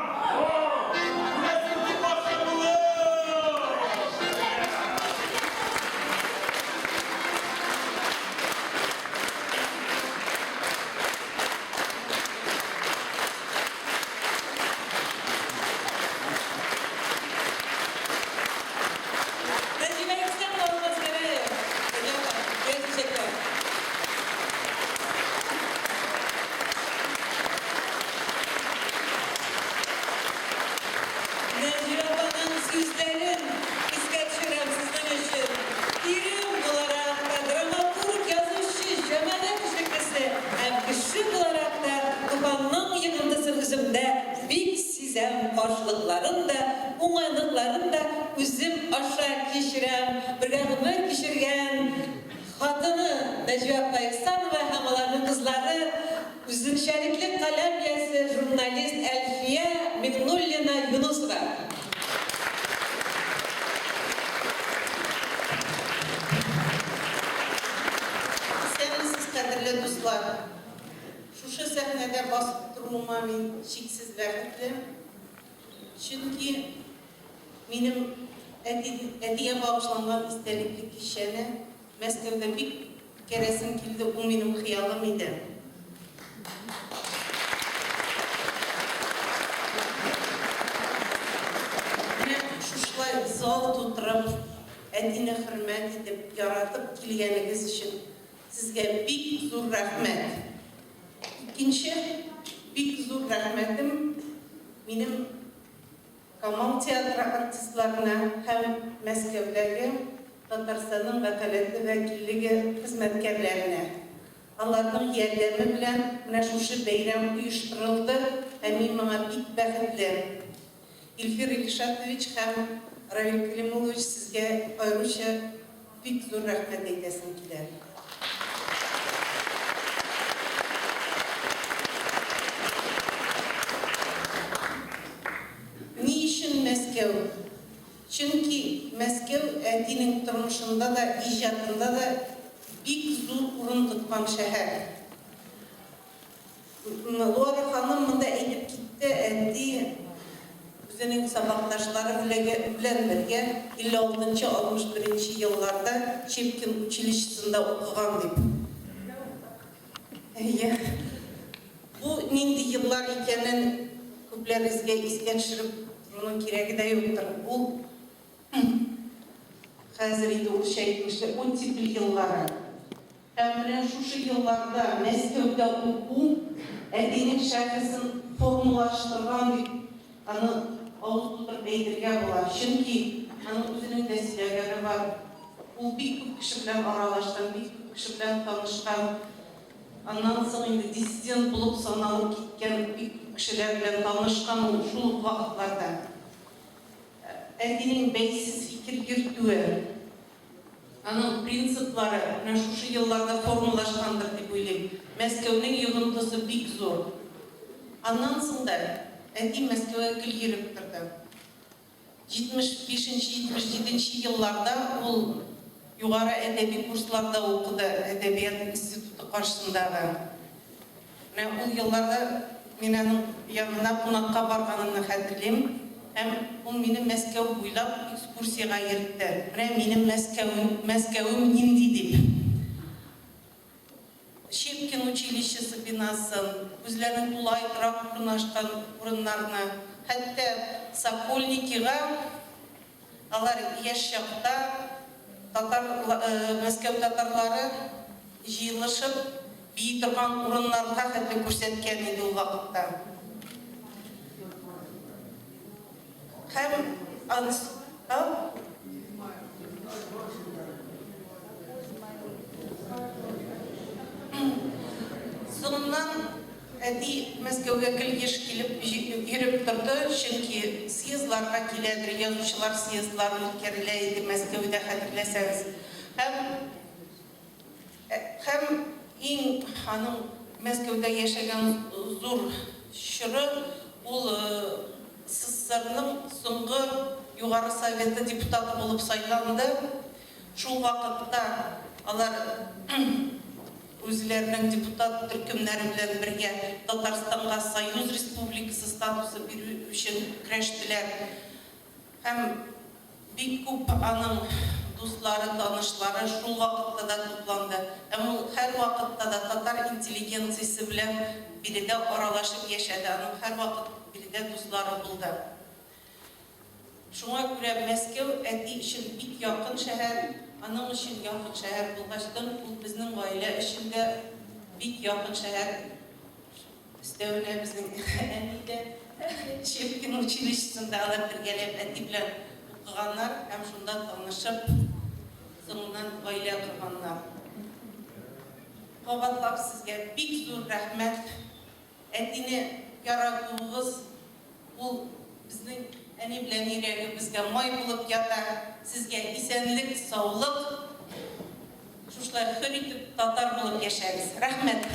Беләсең дип башы булыр! Нәҗибә Ихсанова, Алмаз Гәрәев. Дөнья апа, гөл чәчәкләр. Нәҗибә апаның сүзләрен искә төшерәм сезнең өчен. Ирем буларак та, драматург, язучы, җәмәгать эшлеклесе һәм кеше буларак та Туфанның йогынтысын үземдә бик сизәм, каршылыкларын да, уңайлыкларын да үзем аша кичерәм. Бергә гомер кичергән хатыны Нәҗибә апа Ихсанова һәм аларның кызлары, үзенчәлекле каләм иясе, журналист Әлфия Миңнуллина Юнусова. Исәнмесез, кадерле дуслар! Шушы сәхнәдә басып торуыма мин чиксез бәхетле. Чөнки минем әти, әтигә багышланган истәлекле кичәне Мәскәүдә бик үткәрәсем килде, ул минем хыялым иде. Менә шушылай зал тутырып, әтине хөрмәт итеп, яратып килгәнегез өчен сезгә бик зур рәхмәт. Икенче бик зур рәхмәтем минем Камал театры артистларына һәм Мәскәүдәге Татарстанның вәкаләтле вәкиллеге хезмәткәрләренә. Аларның ярдәме белән менә шушы бәйрәм оештырылды һәм мин моңа бик бәхетле. Илфир Илшатович һәм Равил Кәлимуллович сезгә аеруча бик зур рәхмәт әйтәсем килә. Ни өчен Мәскәү? Чөнки Мәскәү әтинең тормышында да, иҗатында да бик зур урын тоткан шәһәр. Луара ханым монда әйтеп китте, әти үзенең сабакташлары белән бергә 56 нчы, 61 нче елларда Щепкин училищесында укыган дип. Әйе. Бу нинди еллар икәнен күпләрегезгә искә төшереп торуның кирәге дә юктыр. Ул хәзер инде урысча әйтмешли, оттепель еллары. Һәм менә шушы елларда Мәскәүдә уку әтинең шәхесен формалаштырган дип аны авыз тутырып әйтергә була. Чөнки аның үзенең дә сөйләгәне бар. Ул бик күп кеше белән аралашкан, бик күп кеше белән танышкан. Аннан соң инде диссидент булып саналып киткән бик күп кешеләр белән танышкан ул шул ук вакытларда. Әтинең бәйсез фикер йөртүе, аның принциплары менә шушы елларда формалашкандыр дип уйлыйм. Мәскәүнең йогынтысы бик зур. Аннан соң да әти Мәскәүгә гел йөреп торды. 75 нче, 77 нче елларда ул югары әдәби курсларда укыды, әдәбият институты каршысындагы. Менә ул елларда мин аның янына кунакка барганымны хәтерлим һәм ул мине Мәскәү буйлап экскурсиягә йөртте. Менә минем Мәскәвем, Мәскәвем нинди дип. Щепкин училищесы бинасын, үзләренең тулай торак урнашкан урыннарны, хәтта Сокольникига Алар яшь чакта татар, Мәскәү татарлары җыелышып бии торган урыннарга хәтле күрсәткән иде ул вакытта. Һәм анс, а? Соңыннан. Әти Мәскәүгә гел еш килеп йөреп торды, чөнки съездларга киләдер, язучылар съездлары үткәрелә иде Мәскәүдә, хәтерләсәгез. Һәм һәм иң аның Мәскәүдә яшәгән зур чоры ул СССРның соңгы Югары Советы депутаты булып сайланды. Шул вакытта алар үзләренең депутат төркемнәре белән бергә Татарстанга Союз республикасы статусы бирү өчен көрәштеләр. Һәм бик күп аның дуслары, танышлары шул вакытта да тупланды. Һәм ул һәрвакытта да татар интеллигенциясе белән биредә аралашып яшәде, аның һәрвакыт биредә дуслары булды. Шуңа күрә Мәскәү әти өчен бик якын шәһәр, аның өчен якын шәһәр булгачтын, ул безнең гаилә өчен дә бик якын шәһәр. Өстәвенә безнең әни дә Щепкин училищесында алар бергәләп әти белән укыганнар һәм шунда танышып, соңыннан гаилә корганнар. Кабатлап сезгә бик зур рәхмәт. Әтине яратуыгыз, ул безнең әни белән йөрәгебезгә май булып ята. Сезгә исәнлек, саулык, шушылай хөр итеп татар булып яшәгез. Рәхмәт.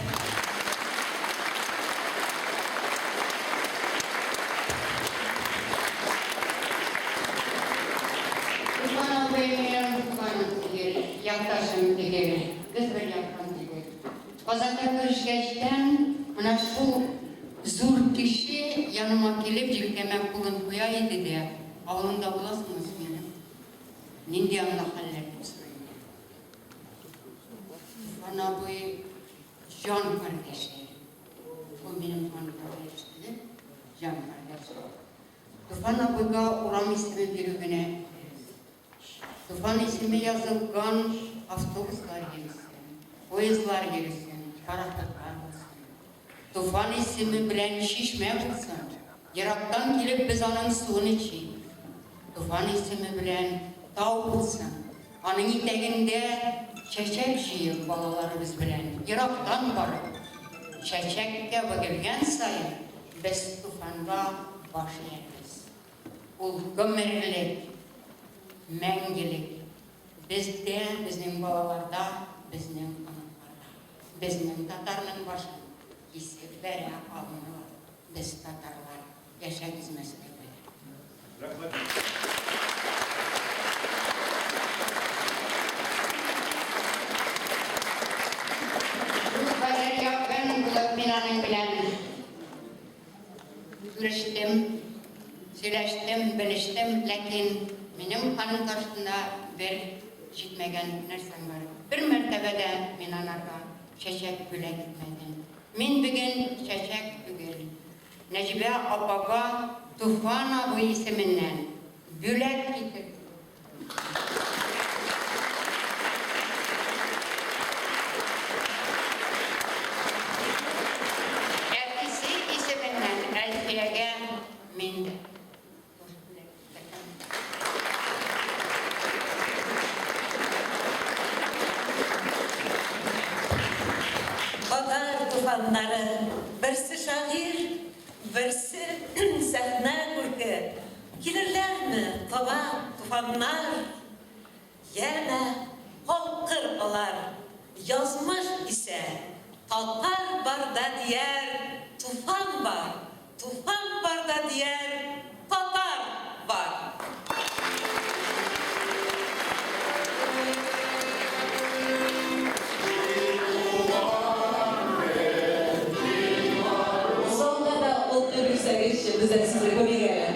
Туфан абый минем туганым түгел, якташым түгел, без бер яктан түгел. Казанда күрешкәчтән, менә шул зур кеше яныма килеп, җилкәмә кулын куя иде дә, Авылыңда буласыңмы сеңелем? Нинди анда хәлләр? дип сорый иде. Туфан абый җан кардәше. Ул минем кан кардәш түгел, җан кардәш. Туфан абыйга урам исеме бирү генә дөрес. Туфан исеме язылган автобуслар йөресен, поездлар йөресен, пароходлар булсын. Туфан исеме белән чишмә булсын, ерактан килеп без аның суын эчик. Туфан исеме белән тау булсын, аның итәгендә чәчәк җыеп балаларыбыз белән ерактан барып, чәчәккә бөгелгән саен без Туфанга баш иярбез. Ул гомерлек, мәңгелек. Бездә, безнең балаларда, безнең оныкларда. Безнең татарның башын кисеп бәрә алмыйлар. Без татарлар. Яшәгез Мәскәүдә. Рәхмәт. Шулкадәр якын булып мин аның белән Күрештем, сөйләштем, белештем, ләкин минем аның каршында бер җитмәгән нәрсәм бар. Бер мәртәбә дә мин анарга чәчәк бүләк итмәдем. Мин бүген чәчәк түгел, Нәҗибә апага Туфан абый исеменнән бүләк китердем. Әтисе исеменнән Әлфиягә мин дә тоже бүләк китердем. Татар туфаннары, берсе шагыйрь, берсе сәхнә күрке. Килерләрме кабат туфаннар? Янә калкыр алар, язмыш исә Татар барда дияр, туфан бар, Туфан барда дияр, татар бар. Залда да утырып йөрсәгезче, без дә сезне күрик әле.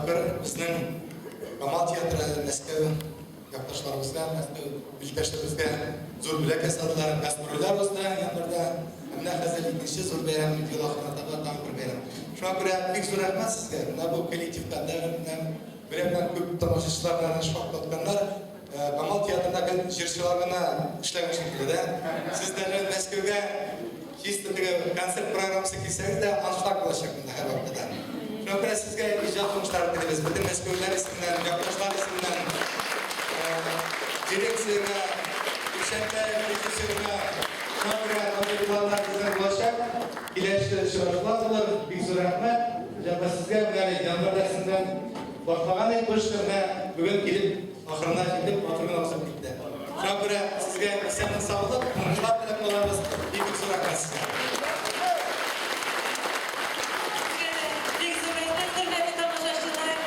тапкыр безнең Камал театры Мәскәү якташларыбызга, Мәскәү илдәшләребезгә зур бүләк ясадылар. Гастрольләр узды январьда. Ә менә хәзер икенче зур бәйрәм, ел ахырына таба тагын бер бәйрәм. Шуңа күрә бик зур рәхмәт сезгә. Менә бу коллективка, менә берәмнән күп тамашачылар белән шаккатканнар. Камал театрында гел җырчылар гына эшләгән шикелле дә. Сез даже Мәскәүгә чисто теге концерт программасы килсәгез дә, аншлаг булачак монда һәрвакытта да. Шуңа күрә сезгә иҗат уңышлары телибез. Бөтен мәскәүлеләр исеменнән, якташлар исеменнән, дирекциягә, Бикчәнтәев режиссерына. Шуңа күрә мондый планнар безнең булачак. Киләсе очрашулар булыр. Бик зур рәхмәт. Җәмәгать сезгә менә әле январь дәресеннән башлаган идек бу эшне, менә бүген килеп ахырына җитеп, матур гына узып китте. Шуңа күрә сезгә исәнлек-саулык, уңышлар теләп калабыз. Бик-бик зур рәхмәт сезгә. Сезгә дә бик зур рәхмәт, хөрмәтле тамашачылар.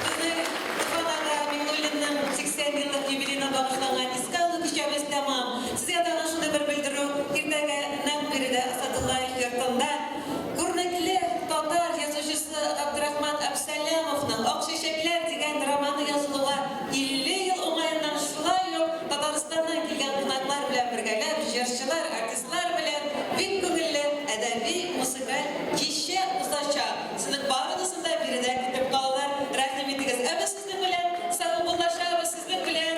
Безнең Туфан ага Миңнуллинның 80 еллык юбилеена багышланган искә алу кичәбез тәмам. Сезгә тагын шундый бер белдерү, иртәгә нәкъ биредә Асадуллаев йортында күренекле татар язучысы Габдрахман Әбсәләмовның Ак чәчәкләр дигән романы язылуга 50 ел уңаеннан шулай ук Татарстаннан килгән кунаклар белән бергәләп, җырчылар, артистлар белән бик күңелле әдәби, музыкаль кичә узачак. Сезнең барыгызны да биредә көтеп калалар. Рәхим итегез. Ә без сезнең белән саубуллашабыз. Сезнең белән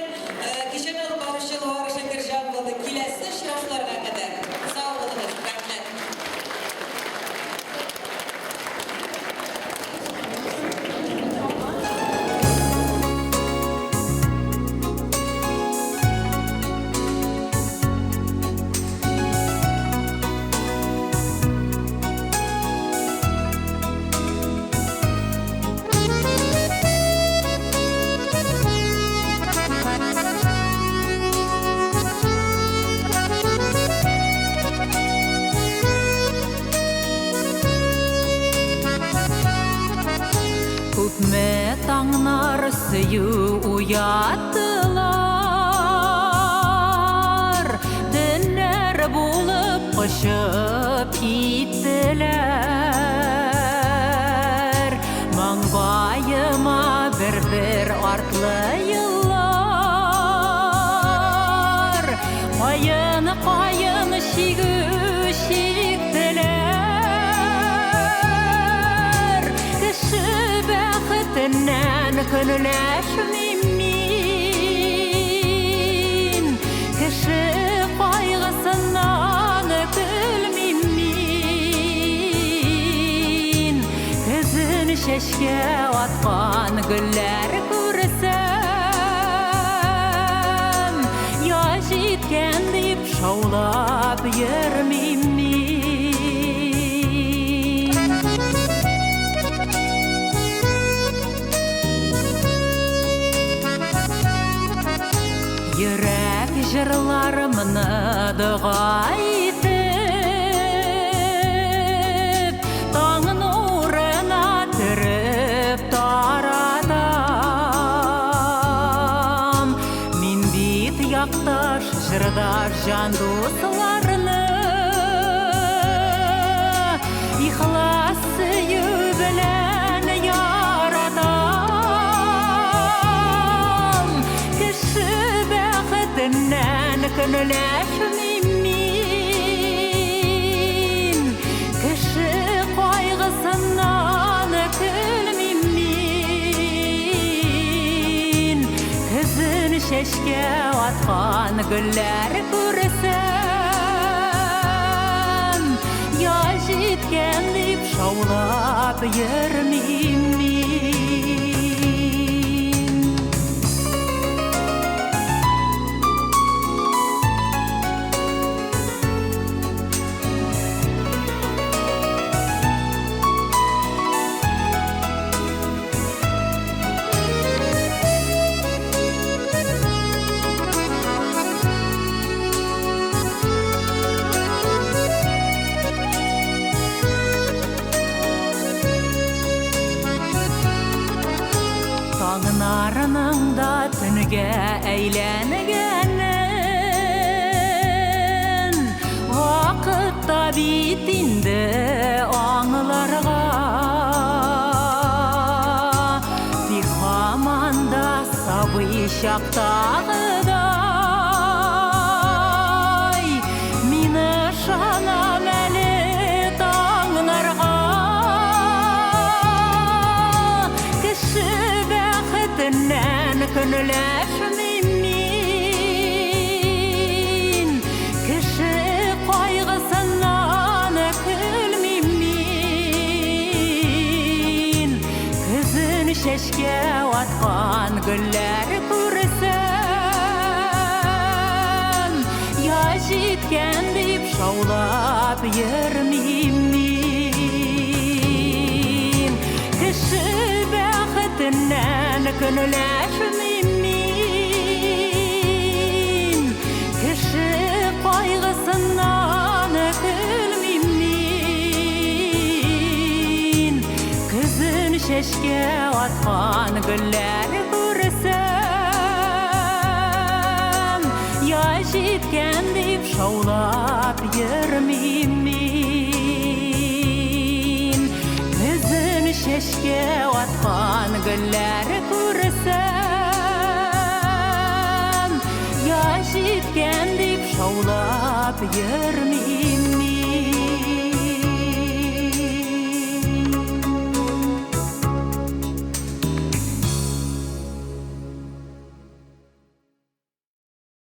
кичәне алып баручы Луара Шакирҗан булды. Киләсе очрашуларга кадәр сау булыгыз. Рәхмәт. Күпме таңнар сөю уяттылар, Төннәр булып кочып киттеләр. Маңгаема бер-бер артлы еллар, Каен, каен чигү чиктеләр. Кеше бәхетеннән көнләшмим мин, Кеше кайгысыннан көлмим мин. Көзен чәчкә аткан гөлләр күрсәм, Яз җиткән дип шаулап йөрмим мин. Йөрәк җырларымны дога итеп, Таң нурына төреп таратам. Мин бит якташ, җырдаш җан дусларны Ихлас сөю белән яратам. Кеше бәхетеннән көнләшмим мин, Кеше кайгысыннан көлмим мин. Көзен чәчкә аткан гөлләр күрсәм, Яз җиткән дип шаулап йөрмим мин. Таңнарының да төнгә әйләнгәнен Вакыт та бит инде аңларга. гөлләр күрсәм, Яз җиткән дип шаулап йөрмим мин. Кеше бәхетеннән көнләшмим мин. Кеше кайгысыннан көлмим мин. Көзен чәчкә аткан гөлләр күрсәм, Яз җиткән дип шаулап йөрмим мин. Көзен чәчкә аткан гөлләр күрсәм, Яз җиткән дип шаулап йөрмим мин.